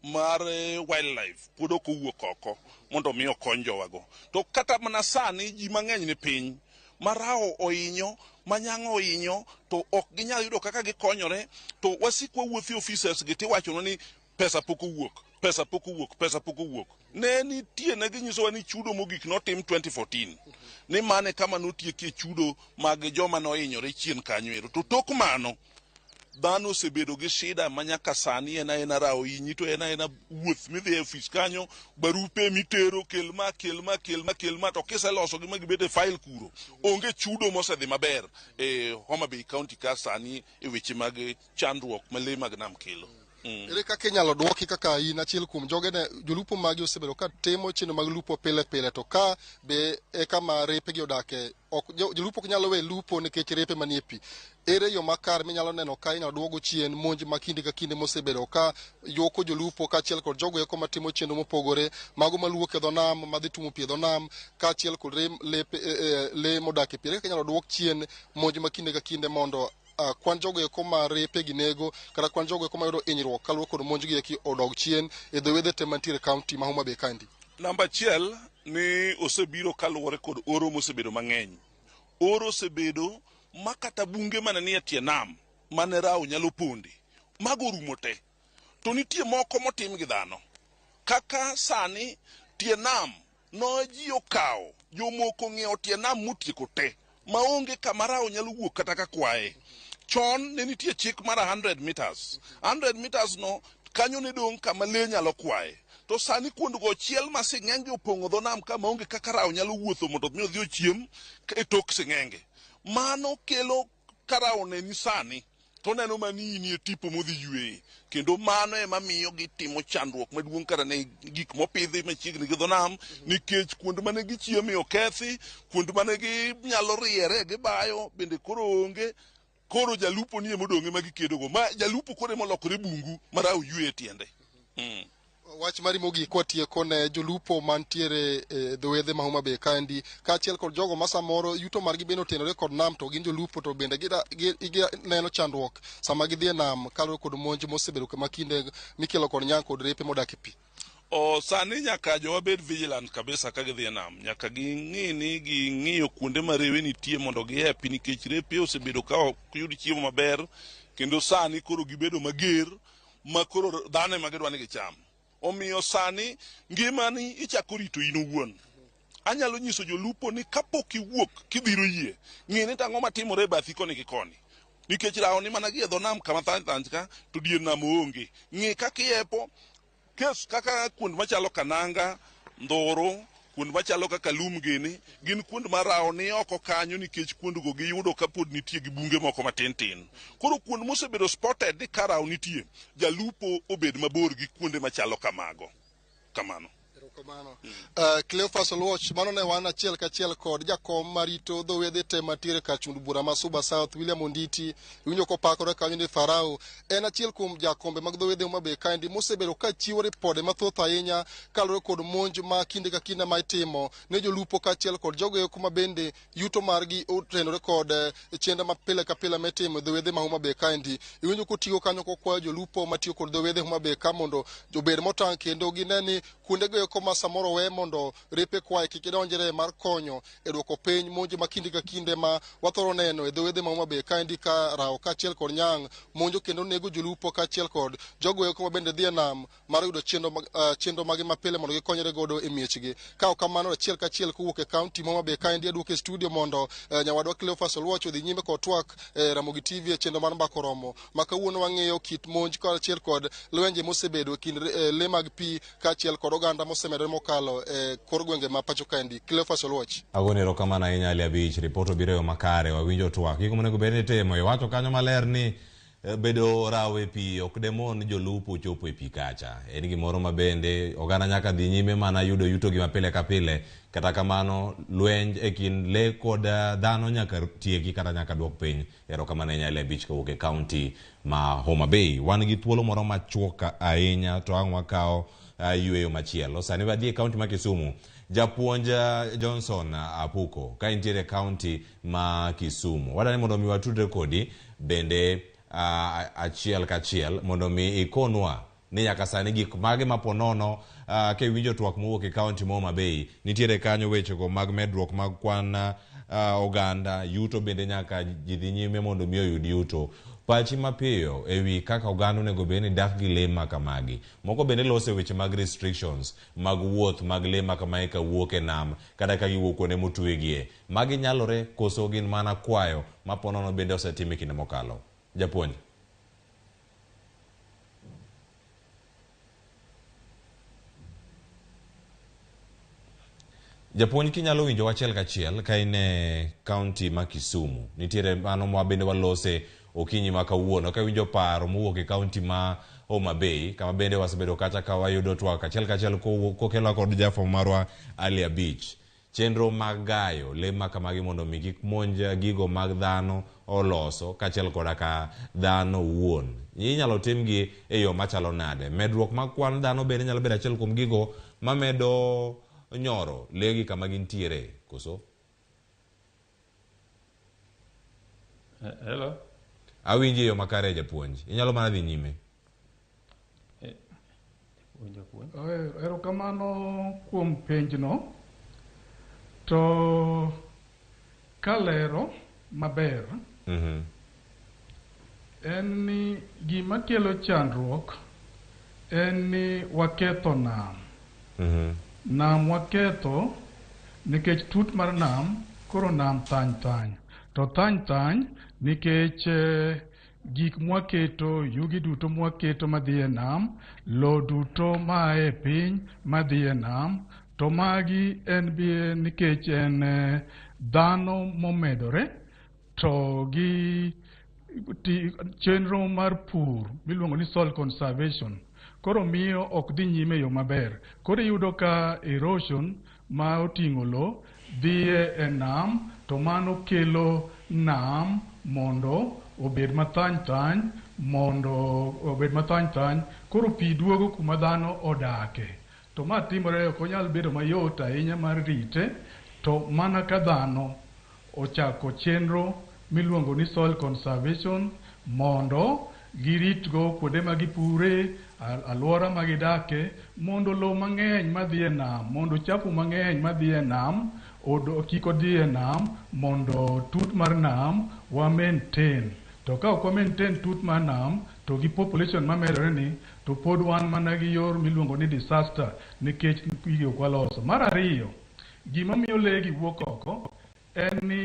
[SPEAKER 19] mar wildlife pod ok owuok oko mondo mi okony jowago. To kata mana sani ji mang'eny ni piny ma rawo ohinyo, ma nyang'o ohinyo, to ok ginyal yudo kaka gikonyore, to wasik wawuotho e offices gi tiwachonwa ni pesa pok owuok, pesa pok owuok, pesa pok owuok. Ne nitie ne ginyisowa ni chudo mogik notim 2014 ni mane kama notiekie chudo mag joma nohinyore chien kanyo ero. To tok mano dhano osebedo gi shida ma nyaka sani en aena rawo hinyi to en aena wuoth midhi e ofis kanyo barupe mitero kel ma kel ma kel ma kel ma to kiseloso gi ma gibet e file kuro onge chudo mosedhi maber e Homa Bay County ka sani e weche mag chandruok ma lee mag nam kelo.
[SPEAKER 16] Ere kaka inyalo dwoki kaka in achiel kuom joge ne jolupo magi osebedo ka timo chenro mag lupo pile pile to ka be e kama repe gi odake ok jolupo ok nyalo we lupo nikech repe manie pi. Ere yo makare minyalo neno ka inyalo duogo chien monj ma kinde ka kinde mosebedo ka yuoko jolupo kaachiel kod jogo eko matimo chenro mopogore mago maluok e dho nam madhi tumo pi e dho nam kaachiel kod le modak e pi. Ere kaka inyalo duok chien monj ma kinde ka kinde mondo kwan jogo eko ma repe gi nego kata kwan jogo eko mayudo hinyruok kaluwore kod monj gi eki odog chien e dho wedhe te mantiere e kaunti ma Homa Bay kaendi?
[SPEAKER 19] Namba achiel ni osebiro kaluwore kod oro mosebedo mang'eny. Oro osebedo ma kata bunge mane nie tie nam mane rawo nyalo ponde, mago orumo te. To nitie moko motim gi dhano. Kaka sani Tie nam no ji okawo, jomoko ong'iewo tie nam motieko te, maonge kama rawo nyalo wuok kata ka kwaye. Chon ne nitie chik mar 100 meters. 100 meters no kanyo ne dong' kama lee nyalo kwaye. To sani kuondgo ochiel ma sing'enge opong'o dho nam ka maonge kaka rawo nyalo wuotho mondo mi odhi ochiem e tok sing'enge. Mano kelo ka rawo oneni sani to oneno mana ni in e tipo modhi yueye. Kendo mano ema miyo gitimo chandruok maduong' kata ne gik mopidhi machiegni gi dho nam nikech kuond mane gichieme okethi, kuond mane ginyalo riere gibayo bende koro onge. Koro jalupo ni emodong' ema gikedogo. Ma jalupo koro ema olokore bungu ma rawo yueye e tiende.
[SPEAKER 16] Wach mari mogik kwatieko ne jolupo mantiere e dho wedhe ma Homa Bay kaendi kaachiel kod jogo ma samoro yuto margi bende otenore kod nam to gin jolupo to bende gineno chandruok sama gidhi e nam kaluwore kod monj mosebedo ma kinde mikelo kod nyang' kod repe modak e pi.
[SPEAKER 19] O, sani nyaka jowa bed vigilant kabisa ka gidhi e nam. Nyaka ging'i ni ging'iyo kuonde ma rewe nitie mondo gihepi nikech repe osebedo ka ok yud chiemo maber kendo sani koro gibedo mager ma koro dhano ema gidwa ni gicham. Omiyo sani ngimani ichako rito in owuon. Anyalo nyiso jolupo ni kapok iwuok kidhiro yie, ng'i ni to ang'o matimore e bathi koni gi koni. Nikech rawo ni mana gi e dho nam kama thany thany ka, to dier nam oonge. Ng'i kaka iepo, kes kaka kuond machalo Kananga, Ndhuru, kuond machalo kaka Lum gini, gin kuond ma rawo ni oko kanyo nikech kuondgo giyudo ka pod nitie gi bunge moko matin tin. Koro kuond mosebedo spotted ni ka rawo nitie, jalupo obed mabor gi kuonde machalo kamago. Kamano.
[SPEAKER 16] Erokamano. Cleophas Oluoch, mano ne wan achiel kachiel kod jakom marito dho wedhe te mantiere kar chund bura ma Suba South, William Onditi. Iwinjo kopakore kanyo ni Farao en achiel kuom jakombe mag dho wedhe Homa Bay kaendi mosebedo ka chiwo ripode mathoth ahinya kaluwore kod monj ma kinde ka kinde ma itimo ne jolupo kaachiel kod jogo eko ma bende yuto margi otenore kod chenro ma pile ka pile mitimo e dho wedhe ma Homa Bay kaendi. Iwinjo kotigo kanyo kokwayo jolupo matiyo kod dho wedhe Homa Bay ka mondo obed motang' kendo gine ni kuondego eko ma samoro we mondo repe kwaye kik gidonjre mar konyo e duoko piny monj ma kinde ka kinde ma wathoro neno e dho wedhe ma Homa Bay kaendi ka rawo kaachiel kod nyang' monjo kendo nego jolupo kaachiel kod jogo eko ma bende dhi e nam mar yudo chenro magi mapile mondo gikonyre godo e miechgi. Ka ok kamano, achiel kachiel kowuok e kaunti ma Homa Bay kaendi aduoke e studio mondo nyawadwa Cleophas Oluoch odhi nyime kod twak e Ramogi TV e chenro mar Mbaka Oromo ma kawuono wang'iyo kit monj kaachiel kod lwenje mosebedo e kind le mag pi kaachiel kod oganda mosemedore mokalo e kor gwenge ma pacho kaendi. Cleophas Oluoch.
[SPEAKER 1] Agoni erokamano ahinya Ali Abich, ripot obiro e yo makare, wawinjo twak. Gigo monego bed ni itimo, iwacho kanyo maler ni bedo rawo e pi ok demon jolupo chopo e pi kacha. En gimoro ma bende oganda nyaka dhi nyime mana yudo yutogi ma pile ka pile. Kata kamano, lweny e kind le kod dhano nyaka tieki kata nyaka duok piny. Erokamano ahinya Ali Abich kowuok e kaunti ma Homa Bay. Wan gi thuolo moro machuok ahinya to ang' wakawo yueyo machielo. Sani wadhi e kaunti ma Kisumu. Japuonj Johnson Apuko ka intiere e kaunti ma Kisumu. Wadwani mondo mi watudre kodi bende achiel kachiel mondo mi ikonwa ni nyaka sani gik mage ma po nono ka iwinjo twak mowuok e kaunti ma Homa Bay nitiere kanyo wechego mag medruok mag kwan oganda, yuto bende nyaka ji dhi nyime mondo mi oyud yuto. Pachi mapiyo e wi kaka oganda onego bed ni dak gi lee ma kamagi. Moko bende loso e weche mag restrictions mag wuoth mag lee ma kamae ka wuok e nam kata ka giwuok kuonde motwegie. Magi nyalore koso gin mana kwayo ma po nono bende osetim e kinde mokalo? Japuonj. Japuonj kinyalo winjo achiel kachiel ka in e kaunti ma Kisumu. Nitiere mano ma bende walose okinyi ma kawuono ka iwinjo paro mowuok e kaunti ma Homa Bay kama bende wasebedo kacha ka wayudo twak achiel kachiel kokelwa kod jafwambo marwa Ali Abich. Chenro mag gayo le ma kamagi mondo mi kik monj gigo mag dhano oloso kaachiel koda ka dhano owuon. Inyalo timgi e yo machalo nade? Medruok mag kwan dhano bende nyalo bedo achiel kuom gigo mamedo nyoro le gi kama gintiere, koso?
[SPEAKER 8] Hello?
[SPEAKER 1] Awinji e yo makare japuonj. Inyalo mana dhi nyime.
[SPEAKER 9] Erokamano kuom penjno. To kalero maber, en ni gima kelo chandruok en ni waketho nam. Nam waketho nikech tut mar nam koro nam thany thany. To thany thany nikech gik mwaketo, yugi duto mwaketo madhi e nam, lo duto maa e piny madhi e nam, to magi en bi nikech en dhano momedore to gi chenro mar pur miluongo ni soil conservation koro miyo ok dhi nyime e yo maber. Koro iyudo ka erosion ma oting'o lo dhi e nam to mano kelo nam mondo obed mathany thany mondo obed mathany thany koro pi duogo kuma dhano odake. To ma timore ok onyal bedo mayot ahinya mar rite to mana ka dhano ochako chenro miluongo ni soil conservation mondo giritgo kuonde ma gipure, alwora ma gidake, mondo lowo mang'eny madhi e nam, mondo chafu mang'eny madhi e nam kik odhi e nam, mondo tut mar nam wa maintain. To ka ok wa maintain tut mar nam, to gi population mamedore ni, to pod wan mana gi yor miluongo ni disaster nikech gigi ok waloso. Mar ariyo, gima miyo lee gi wuok oko en ni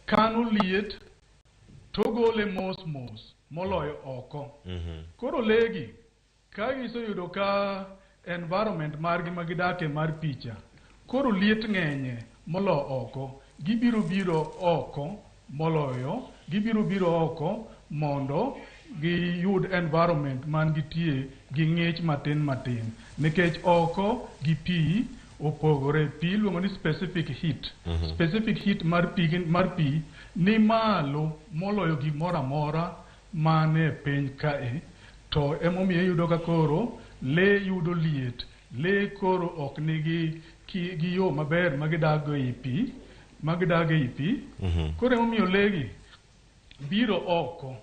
[SPEAKER 9] kano liet to gole mos mos moloyo oko. Koro lee gi ka giseyudo ka environment margi ma gidake mar picha koro liet ng'enye molo oko, gibiro biro oko moloyo, gibiro biro oko mondo giyud environment man gitie gi ng'ich matin matin nikech oko gi pi opogore. Pi iluongo ni specific heat. Specific heat mar pi, mar pi ni malo moloyo gimoro amora man e piny kae. To emomiyo iyudo ka koro lee yudo liet. Lee koro ok nigi gi yo maber ma gidago ei pi, ma gidago ei pi. Koro emomiyo lee gi biro oko.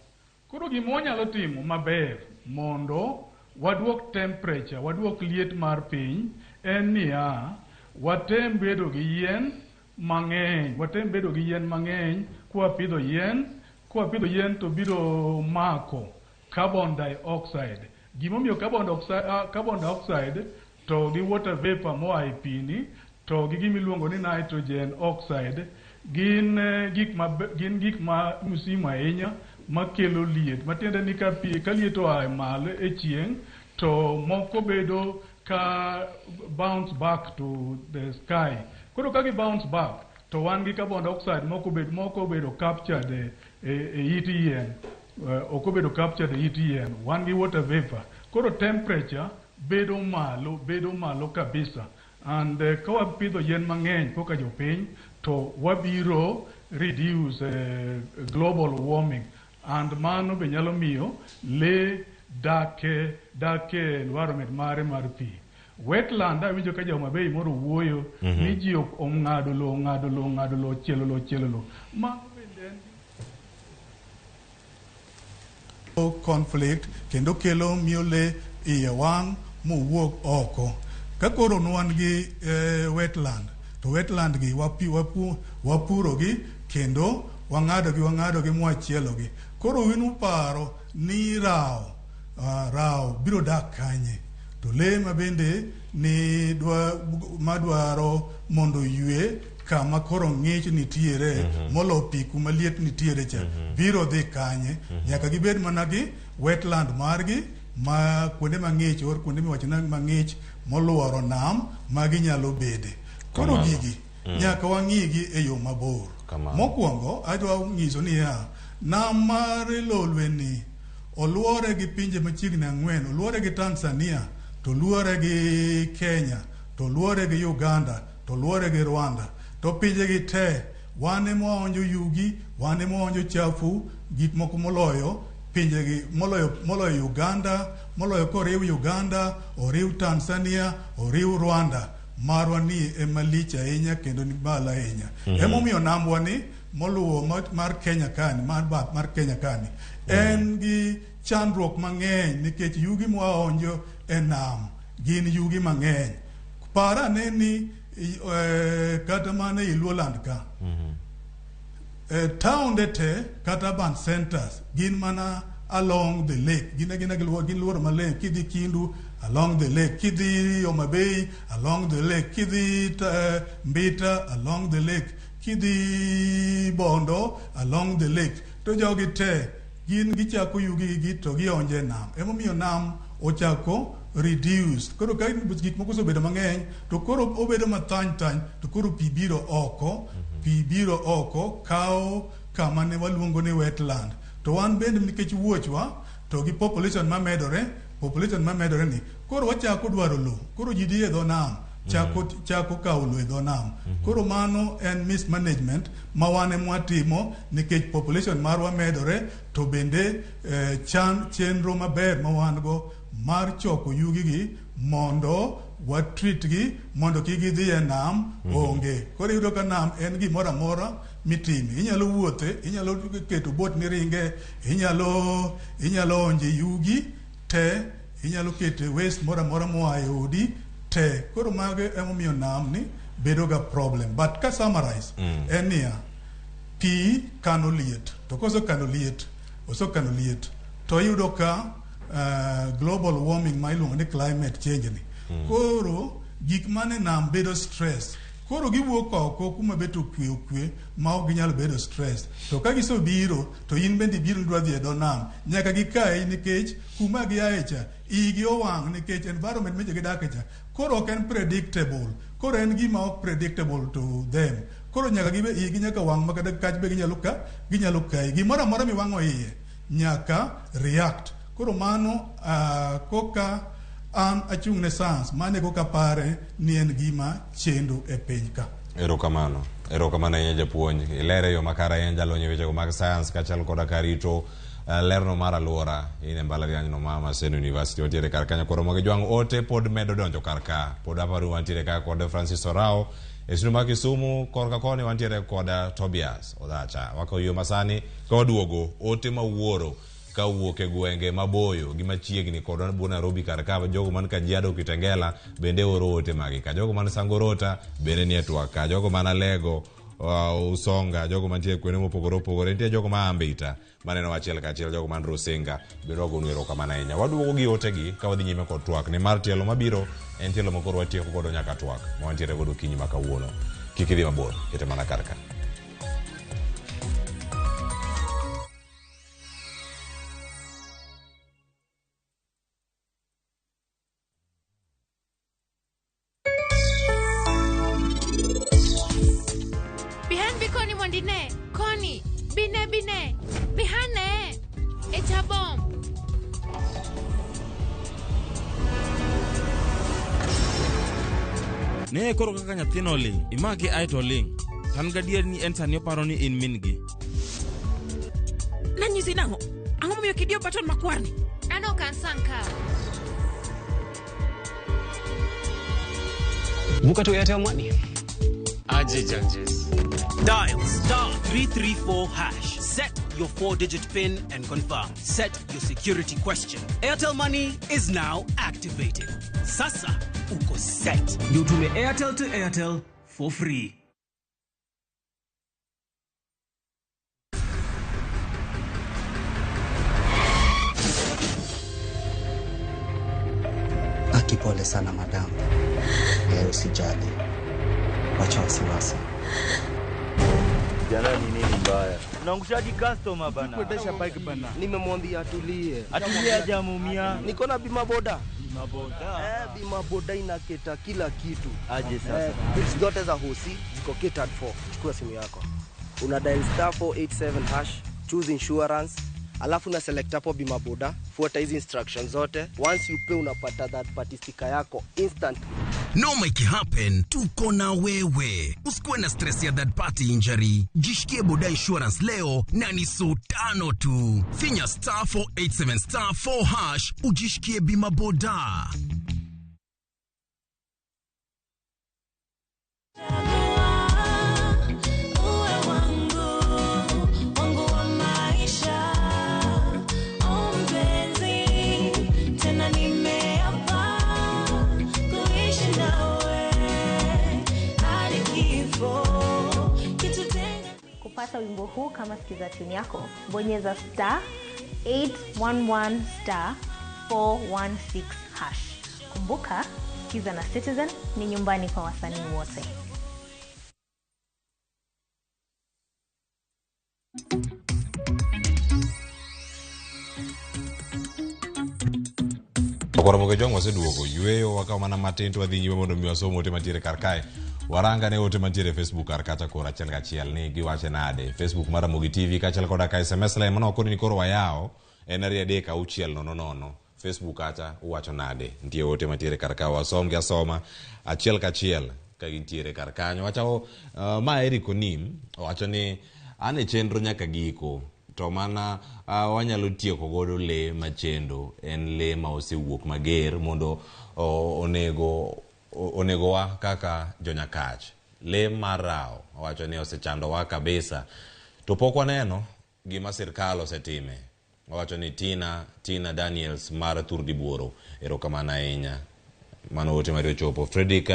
[SPEAKER 9] Koro gima wanyalo timo maber mondo waduok temperature, waduok liet mar piny en niya, watem bedo gi yien mang'eny, watem bedo gi yien mang'eny kwapidho yien, kwapidho yien to biro mako carbon dioxide. Gimomiyo carbon dioxide to gi water vapor moa e pi ni to gi gimiluongo ni nitrogen oxide gin gik ma musimu ahinya makelo liet. Matiende ni ka pi ka liet oa malo e chieng' to moko bedo ka bounce back to the sky. Koro ka gi bounce back to wan gi carbon dioxide moko obedo captured e it yien. Ok obedo captured e it yien. Wan gi water vapor. Koro temperature bedo malo kabisa. And ka wapidho yien mang'eny koka jopiny to wabiro reduce global warming. And mano be nyalo miyo lee dake environment mare mar pi. Wetland awinjo ka ja Homa Bay moro wuoyo ni ji ong'ado lo, chielo lo. Mano bende en
[SPEAKER 20] conflict kendo kelo miyo lee iye wang' mowuog oko. Ka koro wan gi wetland, to wetland gi wapuro gi kendo wang'ado gi mwachielo gi. Koro winu paro ni rawo biro dak kanye? To lee ma bende ni madwaro mondo ywe kama koro ng'ich nitiere molo pi kuma liet nitiere cha biro dhi kanye? Nyaka gibed mana gi wetland margi ma kuonde mang'ich or kuonde miwacho ni mang'ich moluoro nam ma ginyalo bede. Koro gigi nyaka wang'igi e yo mabor. Mokwongo adwa nyiso niya, nam mar Lolwe ni oluore gi pinje machiegni 4, oluore gi Tanzania, to oluore gi Kenya, to oluore gi Uganda, to oluore gi Rwanda. To pinje gi te wan ema waonjo yugi, wan ema waonjo chafu, gik moko moloyo pinje gi moloyo Uganda, moloyo koriw Uganda, oriw Tanzania, oriw Rwanda. Marwa ni ema lich ahinya kendo ni malo ahinya. Emomiyo nambwa ni moluwo mar Kenya kani, mar bath mar Kenya kani, en gi chandruok mang'eny nikech yugi mwaonjo e nam gin yugi mang'eny. Par ane ni kata mana e Luoland ka, taonde te kata urban centers gin mana along the lake, gin luoro maleng. Kidhi Kindu Along the lake kidhi Homa Bay, along the lake kidhi Mbita, along the lake kidhi Bondo, along the lake. To jogi te gin gichako yugi gi to gionje nam. Emomiyo nam ochako reduce. Koro ka gik moko osebedo mang'eny to koro obedo mathany thany to koro pi biro oko, pi biro oko kawo kama ne waluongo ni wetland. To wan bende nikech wuochwa to gi population mamedore, population mamedore ni koro wachako dwaro lowo. Koro ji dhi e dho nam, chako kawo lowo e dho nam. Koro mano en mismanagement ma wan emwatimo nikech population marwa medore to bende chenro maber ma wan go mar choko yugi gi mondo watreat gi mondo kik gidhi e nam onge. Koro iyudo ka nam en gimoro amora mitime. Inyalo wuothe, inyalo keto boat miringe, inyalo onje yugi te, inyalo keto waste moro amora moa e odi te. Koro mago emomiyo nam ni bedo ga problem. But ka summarize, en niya, pi kano liet. To kosekano liet, osekano liet, to iyudo ka global warming ma iluongo ni climate change ni. Koro gik mane nam bedo stress. Koro giwuok oko kuma bet okwe okwe ma ok ginyal bedo stress. To ka gisebiro to in bende ibiro idwa dhi e dho nam. Nyaka gikayi nikech kuma giaye cha igi owang' nikech environment meche gidake cha. Koro ok en predictable. Koro en gima ok predictable to them. Koro nyaka gibe igi nyaka wang' ma kata kach be ginyalo kayi. Gimoro amora miwang'o iye nyaka react. Koro mano koka an achung' ne science, mane koka pare ni en gima chendo e piny ka.
[SPEAKER 1] Erokamano. Erokamano ahinya japuonj. Ilere yo makare ahinya jalony e wechego mag science kaachiel koda ka rito lerno mar alwora. In e mbalariany no ma Maseno University. Wantiere kar kanyo koro mogi jwang' ote pod medo donjo kar ka. Pod aparo wantiere ka kod Francis Orao. E studio mar Kisumu korka koni wantiere kod Tobias Odhacha. Wako yo masani ka waduogo ote mawuoro kawuok e gwenge maboyo gi machiegni kod buo Nairobi kar ka jogo man Kajiado Kitengela bende oro ote magi ka jogo man Sangorota bende nie twak ka jogo man Alego Usonga jogo mantie kuonde mopogore opogore nitie jogo ma Ambita maneno achiel kachiel jogo man Rusinga bende wagonu erokamano ahinya. Waduogo gi otegi ka wadhi nyime kod twak nimar tielo mabiro en tielo ma koro watieko godo nyaka twak ma wantiere godo okinyi ma kawuono. Kik idhi mabor, kete mana kar ka.
[SPEAKER 21] Bine, Koni, Bine Bine, Bihane, Echabom.
[SPEAKER 22] Ne koro kaka nyathino oling', imake ae to oling'. To an gadier ni en sani oparo ni in min gi.
[SPEAKER 23] Nanyisi nang'o? Ang'o momiyo ok idiyo baton makwarni?
[SPEAKER 21] An ok an Sankar.
[SPEAKER 24] Buka to Airtel Money.
[SPEAKER 25] Aje Janjes.
[SPEAKER 26] Dial star 334 hash. Set your 4-digit PIN and confirm. Set your security question. Airtel Money is now activated. Sasa uko set.
[SPEAKER 24] Ndio utume Airtel to Airtel for free.
[SPEAKER 27] Akipole sana madam. Usijali. Wacha wasiwasi.
[SPEAKER 13] Jana ni nini mbaya? Unaangushaji customer bana.
[SPEAKER 7] Kuendesha bike bana.
[SPEAKER 28] Nimemwambia atulie.
[SPEAKER 13] Atulie hajamuumia.
[SPEAKER 28] Niko na bima boda.
[SPEAKER 13] Bima boda.
[SPEAKER 28] Bima boda inaketa kila kitu.
[SPEAKER 13] Aje sasa.
[SPEAKER 28] Bills zote za hosi ziko catered for. Chukua simu yako. Una dial star 487 hash, choose insurance, alafu una select hapo bima boda, fuata hizi instructions zote. Once you pay unapata that party sticker yako instantly.
[SPEAKER 14] No make it happen, tuko na wewe. Usikuwe na stress ya third party injury. Jishikie boda insurance leo na ni so 5 tu. Finya star 487 star 4 hash ujishikie bima boda.
[SPEAKER 29] Kupata wimbo huu kama sikiza tune yako, bonyeza star 811 star 416 hash. Kumbuka, Skiza na Citizen ni nyumbani kwa wasanii wote.
[SPEAKER 1] To koro Ramogi Ojwang' waseduogo yweyo wakawo mana matin to wadhi nyime mondo mi wasom ote mantiere kar kae waranga ne ote mantiere e Facebook kar kacha koro achiel kachiel ni giwache nade Facebook mar Ramogi TV kaachiel koda ka SMS line mano wakoni ni koro wayawo en 2 3 6 0 0 Facebook kacha uwacho nade nitie ote mantiere kar ka wasom gi asoma achiel kachiel ka gintiere kar kanyo wacho ma Eric Onim owacho ni an e chenro nyaka giko to mana wanyalo tieko godo le machendo en le ma osewuok mager mondo onego onegowa kaka jonyakach le mar rawo owacho ni osechandowa kabisa to pok waneno gima sirkal osetime owacho ni Tina Tina Daniels mar Thurdi Buoro erokamano ahinya mano ote mari ochopo Fredrick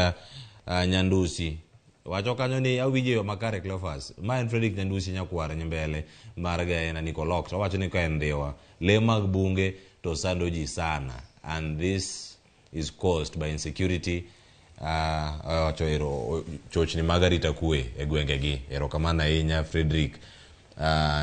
[SPEAKER 1] Nyandusi wacho kanyo ni awinjo yo makare Cleophas ma en Fredrick Nyandusi nyakwar nyimbele mar Gaena Nicolok to owacho ni ka en Ndhiwa le mag bunge to sando ji sana and this is caused by insecurity owacho ero chochni mag arita kwe e gwengegi erokamano ahinya Fredrick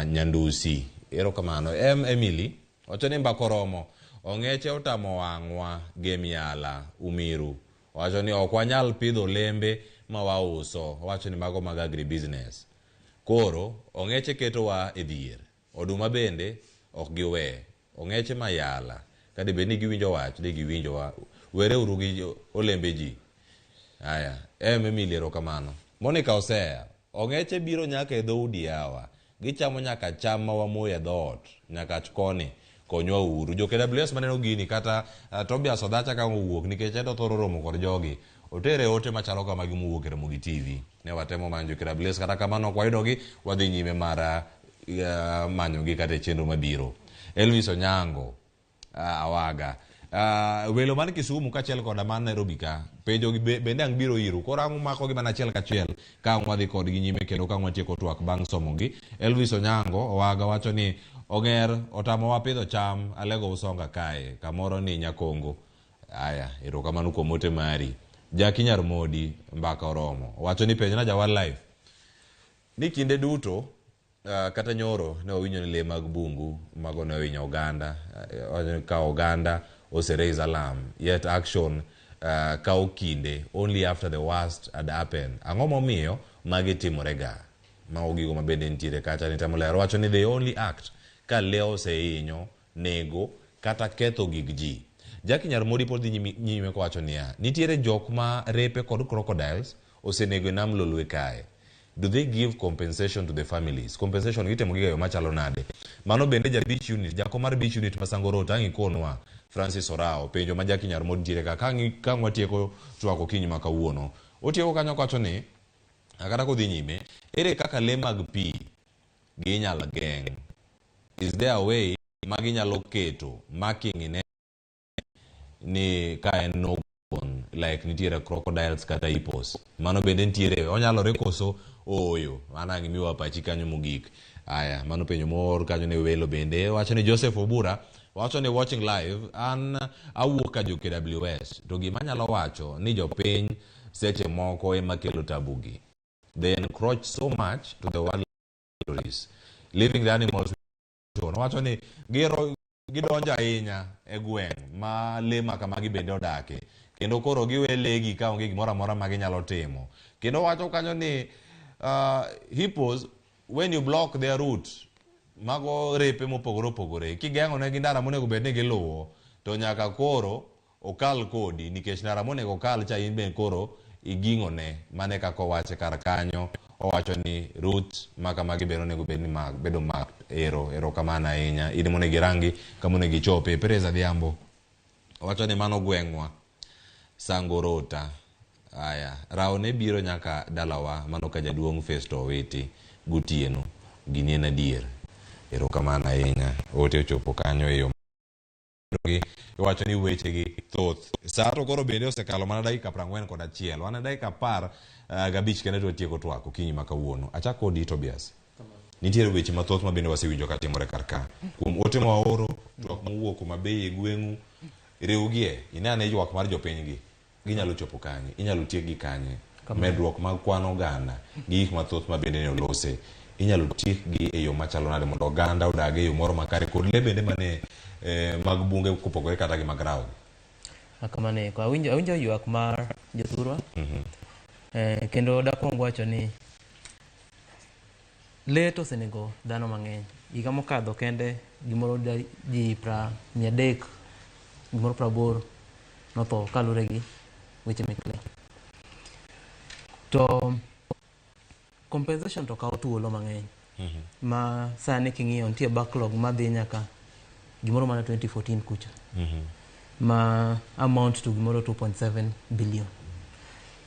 [SPEAKER 1] Nyandusi erokamano M Emily wacho ni mbaka oromo ong'eche otamo wang'wa gi miala Umiru owacho ni ok wanyal pidho olembe ma wauso owacho ni mago mag agribusiness koro ong'eche ketowa e dhier oduma bende ok giwe ong'eche mayala kata bed ni giwinjo wach de giwinjowa wereuru gi olembe ji aya M Emily erokamano Monica Osea ong'eche biro nyaka e dhoudi yawa gichamo nyaka cham ma wamoyo e dhoot nyakach koni konywa uru jo KWS maneno gini kata Tobias Odhacha ka owuok nikech en to thoro romo kod jogi otere ote machalo kamagi mowuok e Ramogi TV ne watemo manyo jo KWS kata kamano ok wayudogi wadhi nyime mar manyogi kata e chenro mabiro Elvis Onyango Awaga welo man Kisumu kaachiel koda man Nairobi ka penjo gi bende ang' biro iru koro ang' umakogi mana achiel kachiel ka ang' wadhi kodgi nyime kendo ka ang' watieko twak bang' somogi Elvis Onyango Owaga wacho ni ong'er otamowa pidho cham alego usonga kae kamoro ni Nyakongo aya erokamano kuom ote mari Jaki Nyar Modi mbaka oromo owacho ni penjna ja wildlife ni kinde duto kata nyoro ne wawinjo ni lee mag bungu mago ne ohinyo oganda ka oganda ose raise alarm yet action kawo kinde only after the worst had happened ang'o momiyo magi timore ga mago gigo mabende nitiere kacha ni temo lero wacho ni they only act ka lee osehinyo nego kata ketho gig ji Jackie Nyar Modi pod dhi nyime kowacho niya nitiere jok ma repe kod crocodiles osenego e nam Lolwe kae do they give compensation to the families compensation gitimo gi e yo machalo nade mano bende ja beach unit jako mar beach unit ma Sango Road ang' ikonwa Francis Orao penjo ma Jackie Nyar Modi nitiere ka ka ang' watieko twak okinyi ma kawuono otieko kanyo kowacho ni kata kodhi nyime ere kaka lee mag pi gi inyalo geng' is there a way ma ginyalo keto marking in ni ka en no like nitiere crocodiles kata hippos mano bende nitiere onyalore koso ooyo mano ang' imiwa pachi kanyo mogik aya mano penjo moor kanyo ne welo bende wacho ni Joseph Obura wacho ni watching live an awuok ka jo KWS to gima anyalo wacho ni jopiny seche moko ema kelo tabu gi they encroach so much to the wild territories leaving the animals owacho ni gidonjo ahinya e gweng' ma lee ma kamagi bende odake kendo koro giwe lee gi ka onge gimoro amora ma ginyalo timo kendo wacho kanyo ni hippos when you block their route mago repe mopogore opogore kigeng'o negi ndara monego bed ni giluwo to nyaka koro okal kodi nikech ndara monego okal cha in be koro iging'one mane kaka owache kar kanyo owacho ni route ma kamagi bende onego bed ni bedo marked erokamano ahinya in monego irangi kama onego ichope Perez Adhiambo owacho ni mano gweng'wa Sangorota aya rawo ne biro nyaka dalawa mano ka jaduong' Festo Owiti gotieno gini en adier erokamano ahinya ote ochopo kanyo e yo gi iwacho ni weche gi thoth sa to koro bende osekalo mana dakika 41 wan e dakika 15 kende to watieko twak okinyi ma kawuono achak kodi Tobias nitiere weche mathoth ma bende wasewinjo ka timore kar ka kuom ote ma waoro twak mowuok Homa Bay e gweng'u Riwgie, ine ane ywak mar jopiny gi. Ginyalo chopo kanye? Inyalo tiekgi kanye? Medruok mag kwan oganda gi gik mathoth ma bende ne olose inyalo tiekgi e yo machalo nade mondo oganda odag e yo moro makare kod le bende mane mag bunge kopogore kata gi mag rawo.
[SPEAKER 2] Kamano eko. Awinjo ywak mar jothurwa. Kendo dakwong wacho ni lee to osenego dhano mang'eny. Higa mokadho kende gimoro ji 300 gimoro 80 notho kaluwore gi weche mek lee. To compensation to kawo thuolo mang'eny. Ma sani king'iyo nitie backlog madhi nyaka gimoro mana 2014 kucha. Ma amount to gimoro 2.7 billion.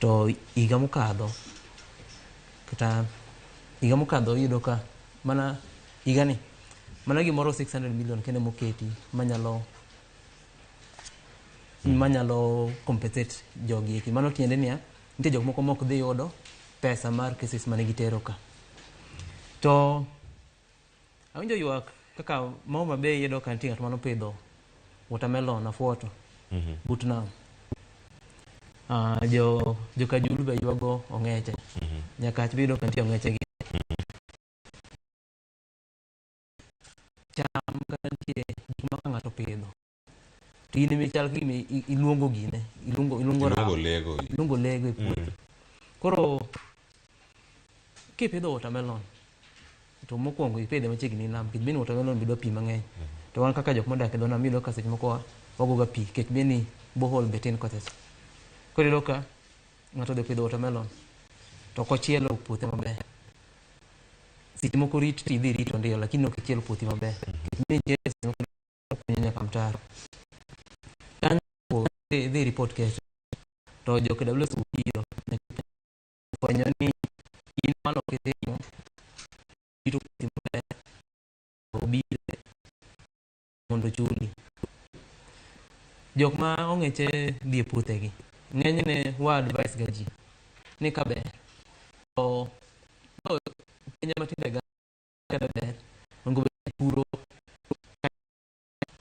[SPEAKER 2] To higa mokadho kata higa mokadho iyudo ka mana higani mana gimoro 600 million kende moketi manyalo compensate jogi eki. Mano tiende niya, nitie jok moko mok dhi yudo pesa mar cases mane gitero ka. To awinjo ywak kaka ma Homa Bay iyudo ka nitie ng'at manopidho watermelon afuoto but nam. Jo Kajulu be ywago ong'eche. Nyakach be iyudo ka nitie ong'eche gi. Cham kata nitie gik ma ka ng'ato opidho to in ema chal ka gima iluongo gine, iluongo
[SPEAKER 1] Iluongo lego.
[SPEAKER 2] Iluongo lego e puothi. Koro kipidho watermelon to mokwongo ipidhe machiegni gi nam nikech bende watermelon be dwa pi mang'eny. To wan kaka jok modak e dho nam iyudo ka seche moko wagoga pi nikech be ni borehole be tin kocha cha. Koro iyudo ka ng'ato odhi opidho watermelon to ok ochielo puothe maber. Seche moko rit tidhi rito ndio lakini ok ichiel puothi maber. Nikech be nitie seche moko kunyo nyaka mtaro. Kanyo idhi report case to jo KWS obiro fwenyo ni in mano ok itimo rito puothi maber obiro mondo ochuli. Jok ma ong'eche dhi e puothegi ng'enyne wa advise ga ji ni kaber to piny ema tinde ka ber onego bed ni puro ka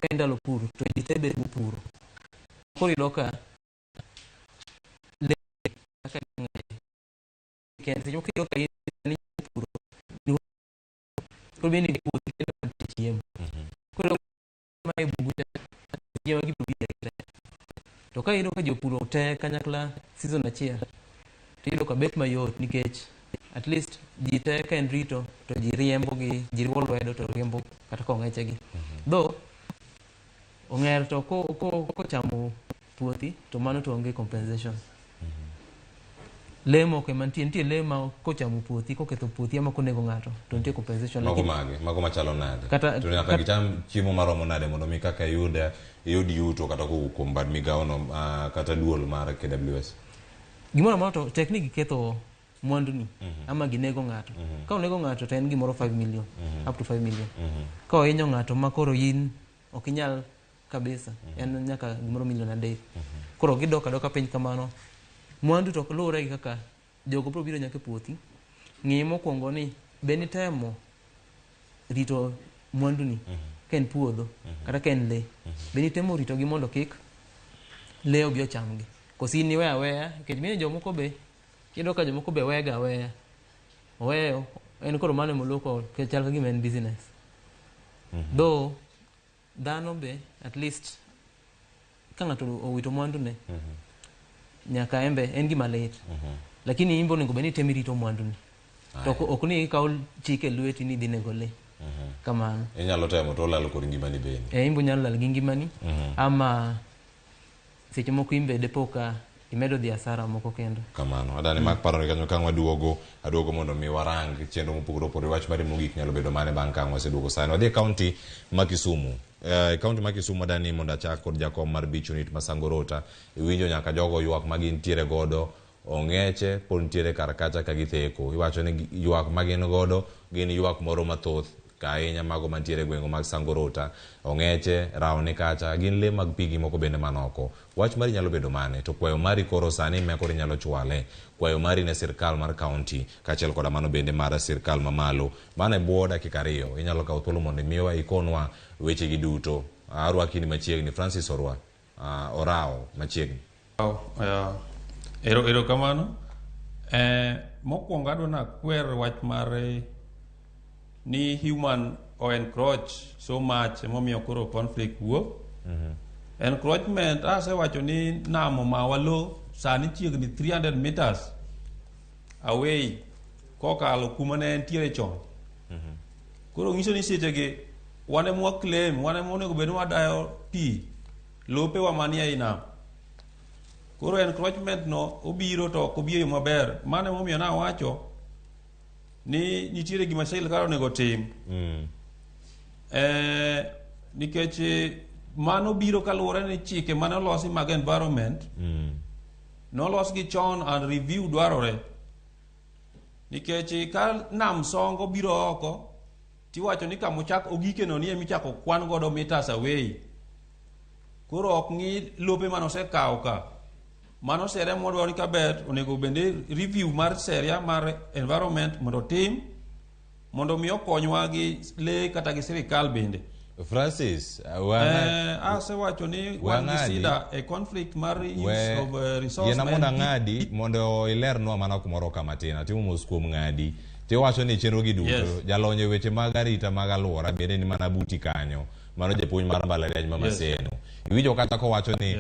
[SPEAKER 2] en ndalo pur to ji te bedo mopuro. Koro iyudo ka lee kaka seche moko iyudo ka in puro koro bende ni puothi kende ema nitie chiemo. Koro ma e bungu cha chiemo gibiro biro te. To ka iyudo ka jopuro te kanyakla season achiel to iyudo ka bet mayot nikech at least ji te ka en rito to ji riembo gi ji riwo lwedo to riembo kata ka ong'eche gi. Though ong'er to kochamo puothi to mano to onge compensation. Lee moko ema nitie nitie lee ma kochamo puothi koketho puothi ama konego ng'ato to nitie compensation.
[SPEAKER 1] Mago mage? Mago machalo nade?
[SPEAKER 2] Kata,
[SPEAKER 1] to nyaka gicham chiemo maromo nade mondo mi kaka iyud yuto kata kowuok kuom bad migawo no kata duol mar KWS?
[SPEAKER 2] Gimoro amora to tek ni giketho mwanduni ama ginego ng'ato. Ka onego ng'ato to en gimoro 5 million, up to 5 million. Ka ohinyo ng'ato ma koro in ok inyal kabisa, en nyaka gimoro milion 3. Koro gidok adoka piny kamano. Mwandu to luwore gi kaka jogo biro biro nyaka e puothi. Ng'i mokwongo ni be nitemo rito mwanduni ka en puodho kata ka en lee. Be nitemo ritogi mondo kik lee obi ochamgi. Koso in iweyo aweya nikech mine jomoko be iyudo ka jomoko be wega aweya. Oweyo en koro mano emoloko chal ka gima en business. Though dhano be at least ka ng'ato owito mwandune nyaka en be en gima lit. Lakini in be onego bed ni itemo irito mwanduni. To ok ni ikawo chik e lweti ni idhi nego lee. Kamano.
[SPEAKER 1] Inyalo temo to olal kod ngimani bende.
[SPEAKER 2] In be onyalo lal gi ngimani ama seche moko in be dipo ka imedo dhi asara moko kendo.
[SPEAKER 1] Kamano. Adani mak paro ni kanyo ka waduogo aduogo mondo mi warang chenro mopogore opogore wach mari mogik nyalo bedo mane bang' ka waseduogo sani. Wadhi e kaunti ma Kisumu. E kaunti ma Kisumu adani mondo achak kod jakom mar Beach Unit ma Sangorota. Iwinjo nyaka jogo ywak ma gintiere godo ong'eche pod nitiere kar kacha ka githeko. Iwacho ni ywak ma gin godo gin ywak moro mathoth ka ahinya mago mantiere e gwenge mag Sangorota, ong'eche, rawo ni kacha, gin lee mag pi gi moko bende man oko. Wach mari nyalo bedo mane? To kwayo mari koro sani ema koro inyalo chwale. Kwayo mari ne sirkal mar kaunti kaachiel koda mano bende mar sirkal mamalo. Mano e bwo dakika 2. Inyalo kawo thuolo mondo imiwa ikonwa weche gi duto. Arwaki ni machiegni. Francis Orwa. orawo machiegni.
[SPEAKER 8] Ero erokamano. Mokwongo adwa nakwer wach mar ni human o encroach so much emomiyo koro conflict wuok. Encroachment asewacho ni nam omawa lo sani chiegni 300 meters away kokalo kuma ne entiere chon. Koro nyiso ni sechegi wan ema wa claim, wan ema onego bed ni wadayo pi lopewa manie ei nam. Koro encroachment no obiro to ok obi e yo maber. Mano emomiyo nawacho ni nitiere gima sirkal onego otim. Nikech mano biro kaluwore ni chike mane olosi mag environment nolos gi chon and review dwarore. Nikech ka nam songo biro oko tiwacho ni kamochak ogike no ni emichako kwan godo meters away. Koro ok ng'i lope manosekawo ka. Mano sheria mwadwaro ni kaber onego bende review mar sheria mar environment mondo otim mondo mi okonywa gi lee kata gi sirikal bende.
[SPEAKER 1] Francis,
[SPEAKER 8] Asewacho ni wan gi
[SPEAKER 1] wang'adi.
[SPEAKER 8] sida e conflict mar use of resource
[SPEAKER 1] Yiena
[SPEAKER 8] ma
[SPEAKER 1] mondo
[SPEAKER 8] en
[SPEAKER 1] ang'adi mondo ilernwa mana kumoro ka matin. Atimo mos kuom ng'adi. Tiwacho ni chenro gi duto jalony e weche mag arita mag alwora bende ni mana buti kanyo. Mano japuonj mar mbalariany ma Maseno. Iwinjo kata kowacho ni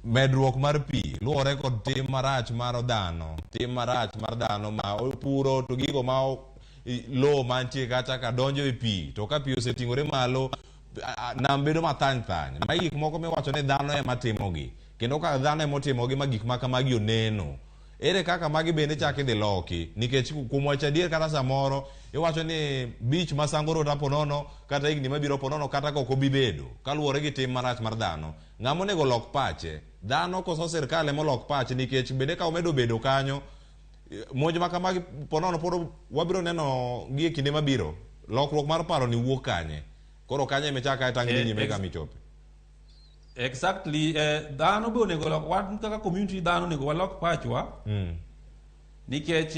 [SPEAKER 1] medruok mar pi luwore kod tim marach mar dhano, tim marach mar dhano ma opuro to gigo ma lowo mantie kacha ka donjo e pi to ka pi oseting'ore malo nam bedo mathany thany. Magi gik moko miwacho ni dhano ema timogi kendo ka dhano ema otimogi ma gik ma kamagi oneno. Ere kaka magi bende chak idhi loki nikech kuom wacho adier kata samoro iwacho ni beach ma Sango Road ponono kata higni mabiro ponono kata ka ok obi bedo kaluwore gi tim marach mar dhano. Ng'ama onego lok pache? Dhano koso sirkal ema olok pache nikech bende ka omedo bedo kanyo monj ma kamagi ponono pod wabiro neno gi e kinde mabiro. Lokruok mar paro ni wuok kanye? Koro kanye ema ichak ae tang' dhi nyime kama ichope.
[SPEAKER 8] Exactly. Dhano be onego lok, wan kaka community dhano onego walok pachwa nikech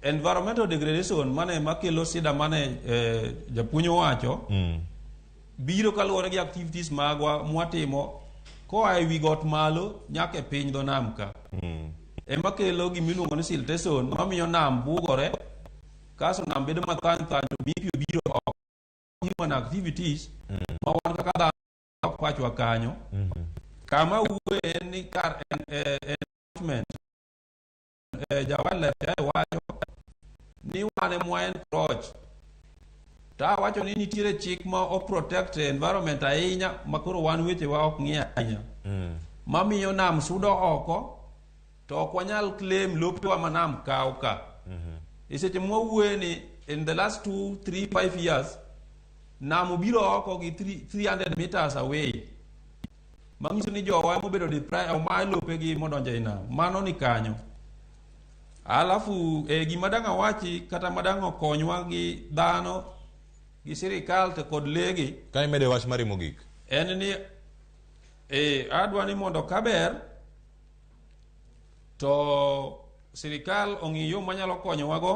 [SPEAKER 8] environmental degradation mane makelo sida mane japuonj owacho biro kaluwore gi activities magwa mwatimo koa e wi got malo nyaka e piny dho nam ka. Ema kelo gimiluongo ni siltation mamiyo nam bugore kaso nam bedo mathany thany to miyo pi biro oko. Human activities ma wan kaka dhano ok pachwa kanyo. Kama wuoye en ni kar encroachment ja wildlife chae wacho ni wan ema encroach to awacho ni nitiere chik ma o protect environment ahinya ma koro wan wechewa ok ng'i ahinya mamiyo nam sudo oko to ok wanyal claim lopewa ma nam kawo ka. E seche mwawuoye ni in the last 2 3 5 years nam obiro oko gi 300 meters away manyiso ni jowa mobedo deprived oma lopegi modonjo ei nam mano ni kanyo. Alafu gima dang' awachi kata madang' okonywa gi dhano gi sirikal to kod legi
[SPEAKER 1] Ka imede wach mari mogik.
[SPEAKER 8] en ni adwa ni mondo kaber to sirikal ong'i yo manyalo konyowago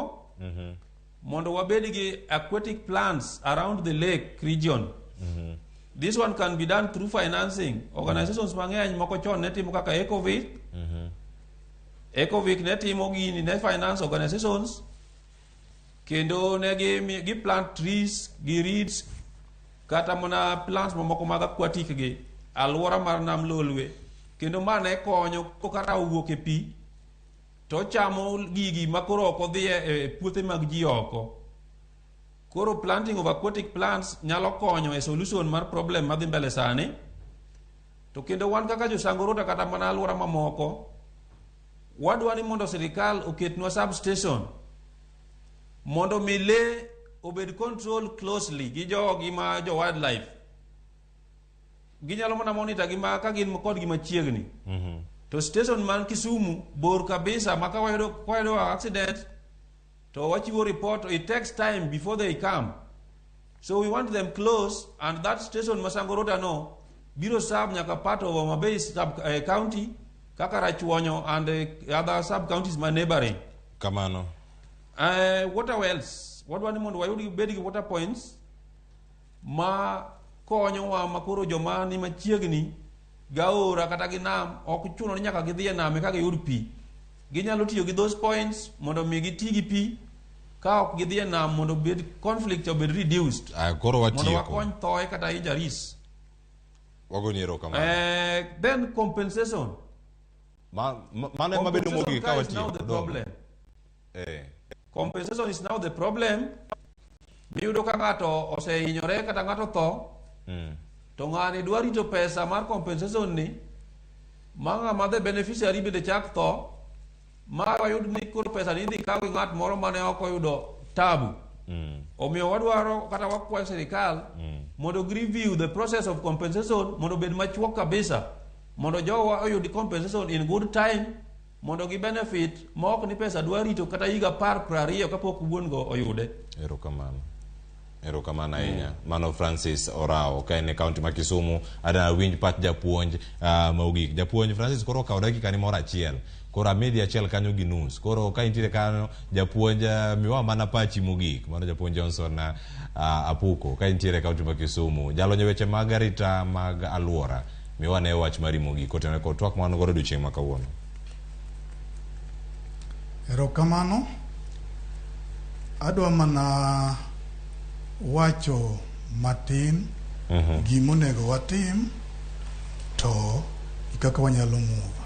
[SPEAKER 8] mondo wabed gi aquatic plants around the lake region. This one can be done through financing. Organizations mang'eny moko chon ne timo kaka Ecovic. Ecovic ne timo gini ne finance organizations kendo ne gi plant trees gi reeds kata mana plants mamoko mag aquatic gi alwora mar nam Lolwe kendo ma ne konyo koka rawo wuok e pi to chamo gigi ma koro ok odhi e puothe mag ji oko. Koro planting of aquatic plants nyalo konyo e solution mar problem madhi mbele sani. To kendo wan kaka jo Sangorota kata mana alwora mamoko wadwa ni mondo sirikal oketnwa substation mondo mi lee obed control closely gi jogi ma jo wildlife. Ginyalo mana monitor gi ma ka gin kodgi machiegni. To station man Kisumu bor kabisa ma ka wayudo accident to wachiwo report, it takes time before they come. So we want them close, and that station ma Sangorota no biro serve nyaka part of Homa Bay sub county kaka Rachuonyo and other sub counties ma neighboring.
[SPEAKER 1] Kamano.
[SPEAKER 8] Water wells, wadwa ni mondo wayud bed gi water points ma konyowa ma koro joma ni machiegni gi aora kata gi nam ok chuno ni nyaka gidhi e nam eka giyud pi. Ginyalo tiyo gi those points mondo mi giti gi pi ka ok gidhi e nam mondo obed conflict obed reduced.
[SPEAKER 1] Ah, koro
[SPEAKER 8] Mondo
[SPEAKER 1] watieko.
[SPEAKER 8] wakony thoe kata injuries.
[SPEAKER 1] Wagoni erokamano.
[SPEAKER 8] Then compensation.
[SPEAKER 1] Mano ema bedo
[SPEAKER 8] Compensation
[SPEAKER 1] mogik ka
[SPEAKER 8] ka is now
[SPEAKER 1] watieko.
[SPEAKER 8] the
[SPEAKER 1] Dong.
[SPEAKER 8] problem. Compensation is now the problem. Miyudo ka ng'ato osehinyore kata ng'ato tho, to ng'ani dwa rito pesa mar compensation ni, ma ng'ama the beneficiary bende chak tho, ma wayud ni koro pesa ni idhi kaw gi ng'at moro mane ok oyudo tabu. Omiyo wadwaro kata wakwayo sirikal mondo gi review the process of compensation mondo obed machuok kabisa, mondo jowa oyud compensation in good time, mondo gi benefit ma ok ni pesa dwa rito kata higa 10 20 kapok wuon go oyude.
[SPEAKER 1] Erokamano. Erokamano ahinya. Mano Francis Orao ka en e kaunti ma Kisumu. Ada winj pach japuonj mogik. Japuonj Francis koro okawo dakika ni moro achiel. Koro amedi achiel kanyo gi nus. Koro ka intiere kanyo japuonj miwa mana pachi mogik. Mano japuonj Johnson Apuko ka intiere e kaunti ma Kisumu. Jalony e weche mag arita mag alwora. Miwa ne wach mari mogik kotenore kod twak ma wan godo odiochieng' ma kawuono.
[SPEAKER 20] Erokamano. Adwa mana wacho matin gimonego watim to gi kaka wanyalo move.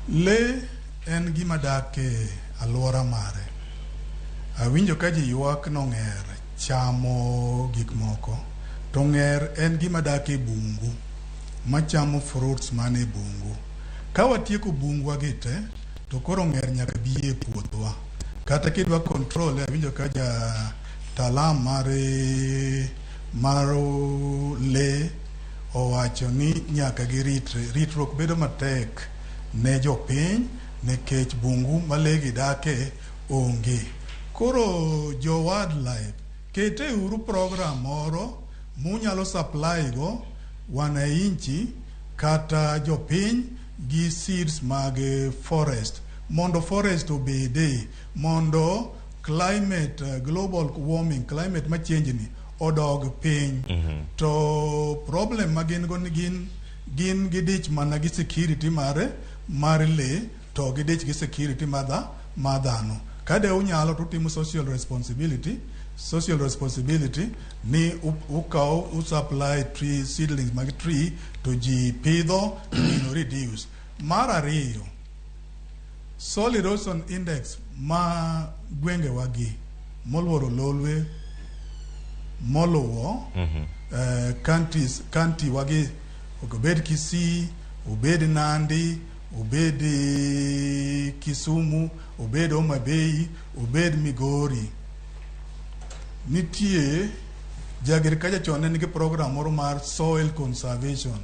[SPEAKER 20] Le en gima dak e alwora mare. Awinjo ka ji ywak nong'er chamo gik moko. To ng'er en gima dak e bungu, machamo fruits man e bungu. Ka watieko bungwa gi te, to koro ng'er nyaka bi e puothwa. Kata kidwa control, awinjo ka ja talam mar le owacho ni nyaka giritre. Ritruok bedo matek ne jopiny nikech bungu ma lee gi dake onge. Koro jo wildlife, kete uru program moro munyalo supply go wananchi kata jopiny gi seeds mag forest mondo forest obede, mondo climate global warming, climate ma change ni odog piny. To problem ma gin go ni gin gidich mana gi security mar le, to gidich gi security mar dhano. Ka de unyalo to utimo social responsibility ni ukaw usupply tree seedlings mag tree to ji pidho gino reduce. Mar ariyo, soil erosion index ma gwengewa gi moluoro Lolwe, moluwo county wagi, obed Kisii, obed Nandi, obed Kisumu, obed Homa Bay, obed Migori. Nitie ja-agriculture chon ne nigi program moro mar soil conservation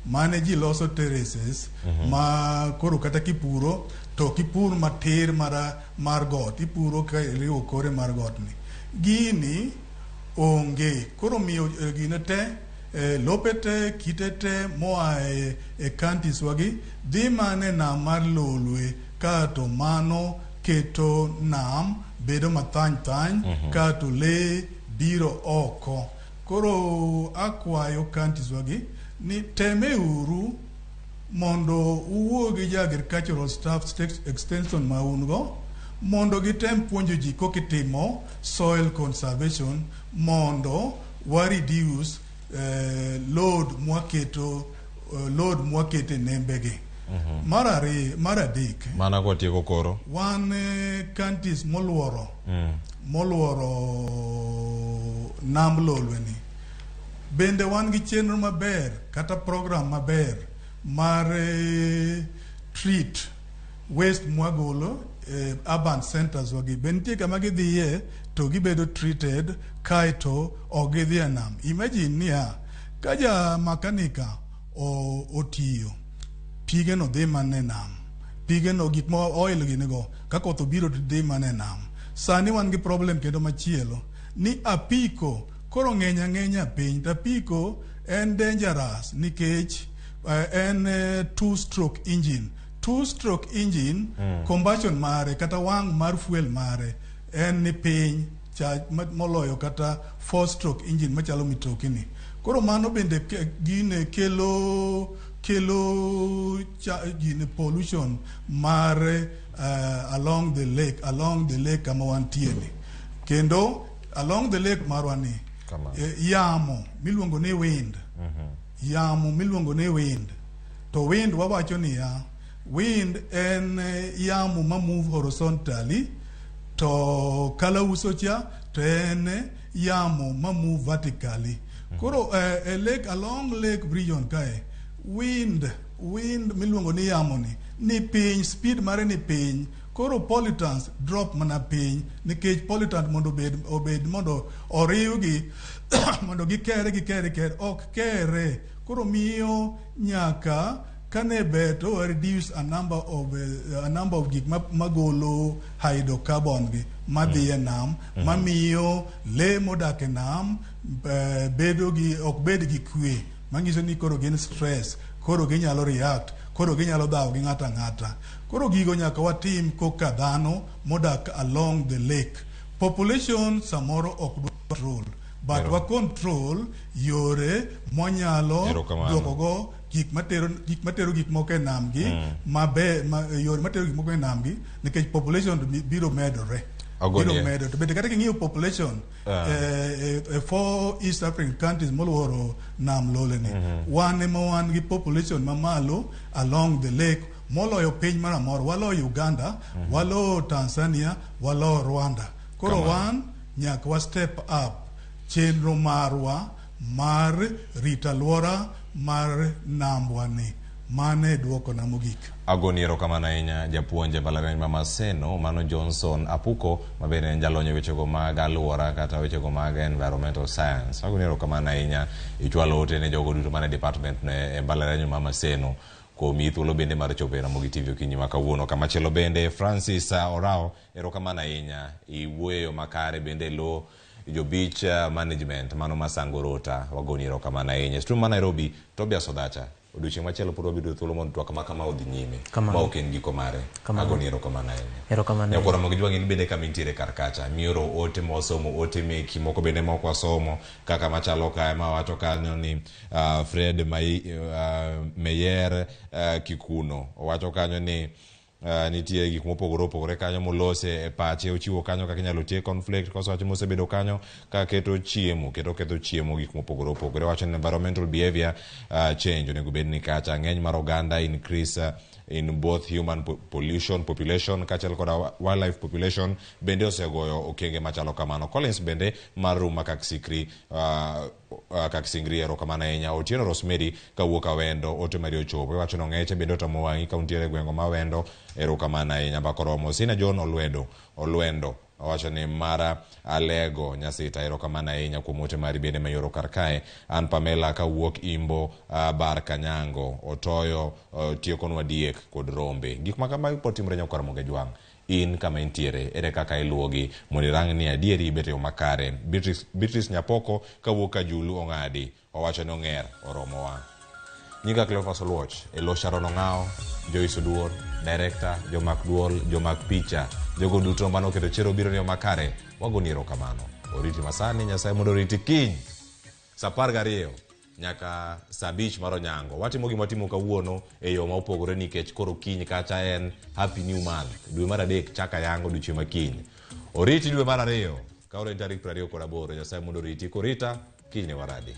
[SPEAKER 20] mane ji loso terraces ma koro kata kipuro to kipur matir mar got, ipuro ka iriwo kore mar got ni. Gini onge, koro miyo gine te, lope te, kite te moa e counties wagi dhi mana e nam mar Lolwe, kato mano keto nam bedo mathany thany, kato lee biro oko. Koro akwayo counties wagi ni temeuru mondo uwuo gi ja agricultural staff extension ma un go mondo gitem puonjo ji kaka itimo soil conservation mondo wa reduce load mwaketo e nembegi. Mar adek,
[SPEAKER 1] mana kwatieko koro
[SPEAKER 20] wan counties moluoro nam Lolwe ni bende wan gi chenro maber kata program maber mar treat waste mwagolo urban centers wagi. Be nitie kama gidhiye to gibedo treated kaeto ok gidhi e nam. Imagine niya, ka ja makanika otiyo, pigeno dhi mana e nam. Pigeno gik ma oil gini go, ka koth obiro to dhi mana e nam. Sani wan gi problem kendo machielo ni apiko koro ng'eny ang'enya piny, to apiko en dangerous nikech en 2-stroke engine. 2-stroke engine combustion mare kata wang' mar fuel mare en ni piny moloyo kata 4-stroke engine machalo mitokini. Koro mano bende gine kelo gine pollution mar along the lake kama wantie ni. Kendo along the lake marwa ni yamo miluongo ni wind. Yamo miluongo ni wind. To wind wawacho niya, wind en yamo ma move horizontally, to kalauso cha to en yamo ma move vertically. Koro lake along lake region kae, wind miluongo ni yamo ni piny, speed mare ni piny. Koro pollutants drop mana piny nikech pollutant mondo obed mondo oriwgi mondo gikere ok kere. Koro miyo nyaka kane beto reduce a number of gik magolo hydrocarbon gi madhi e nam, mamiyo le modak e nam bedo gi ok bed gi kwe, manyiso ni koro gin stress, koro ginyalo react, koro ginyalo dhawo gi ng'ato ang'ata. Koro gigo nyaka watim koka dhano modak along the lake. Population samoro ok control, but wa control yore mwanyalo duokogo gik matero gik moko e nam gi, mabe yore matero gik moko e nam gi, nikech population biro medore. Biro medore. To bende kata king'iyo population four East African countries moluoro nam Loleni, wan ema wan gi population mamalo along the lake moloyo piny moro amora. Waloyo Uganda, waloyo Tanzania, waloyo Rwanda. Koro wan nyaka wa step up chenro marwa mar rito alwora mar nambwa ni. Mane duoko na mogik.
[SPEAKER 1] Agoni erokamano ahinya japuonj e mbalariany ma Maseno, mano Johnson Apuko, ma bende en jalony e wechego mag alwora kata wechego mag environmental science. Agoni erokamano ahinya, ichwalo ote ne jogo duto mane department ne e mbalariany ma Maseno kuom thuolo bende mar chopo e Ramogi TV okinyi ma kawuono. Kamachielo bende Francis Orao, erokamano ahinya, iwuoyo e yo makare bende lo jo beach management mano Masangorota, wagoni erokamano ahinya. Studio ma Nairobi, Tobias Odacha, odiochieng' machielo pod wabiro thuolo mondo twak ma kama odhi nyime ma ok en giko mare. Agoni erokamano ahinya. Nyakwa Ramogi Jwang' in bende kama intiere kar kacha, mioro ote mwasomo, ote meki moko bende mok wasomo kaka machalo kae ma wacho kanyo ni Fred Meyer Kikuno owacho kanyo ni nitie gik mopogore opogore kanyo molose e pache, ochiwo kanyo kaka inyalo tiek conflict koso wach mosebedo kanyo ka keto chiemo kendo ketho chiemo gik mopogore opogore. Wacho ni environmental behavior change onego bed ni kacha ng'eny mar oganda increase in both human pollution population kaachiel koda wildlife population bende osegoyo okenge machalo kamano. Collins bende mar Ruma Kaksikri Kaksingri erokamano ahinya. Otieno Rosemary kawuok Awendo ote mari ochopo iwacho ni ong'eche bende otamo wang'i ka untiere e gweng'o ma Awendo, erokamano ahinya. Bakoromo Sina John Olwendo owacho ni mara Alego Nyasita, erokamano ahinya kuom ote mari bende mayoro kar kae. An Pamela kawuok Imbo Bar Kanyango otoyo tiekonwa diek kod rombe. Gik ma kamagi pod timore nyakwa Ramogi Jwang'. In kama intiere ere kaka iluwogi mondo irang ni adieri ibet e yo makare. Beatrice Nyapoko kawuok Kajulu Ong'adi owacho ni ong'er oromowa. Nyinga Cleophas Oluoch, elo Sharon Ong'ao, Joyce Oduor, director, jomak duol, jomak picha, jogo duto manoketo chero biro ni yo makare, wagoni erokamano. Oriti masani, Nyasaye mondo oriti kiny saa 12 nyaka saa 5 mar onyango. Watimo gima watimo kawuono e yo ma opogore nikech koro kiny kacha en Happy New Month. Dwe mar 3 chaka yango odiochieng' ma kiny. Oriti dwe mar 2 ka oro en tarik 28, Nyasaye mondo oriti korita kiny ne waradi.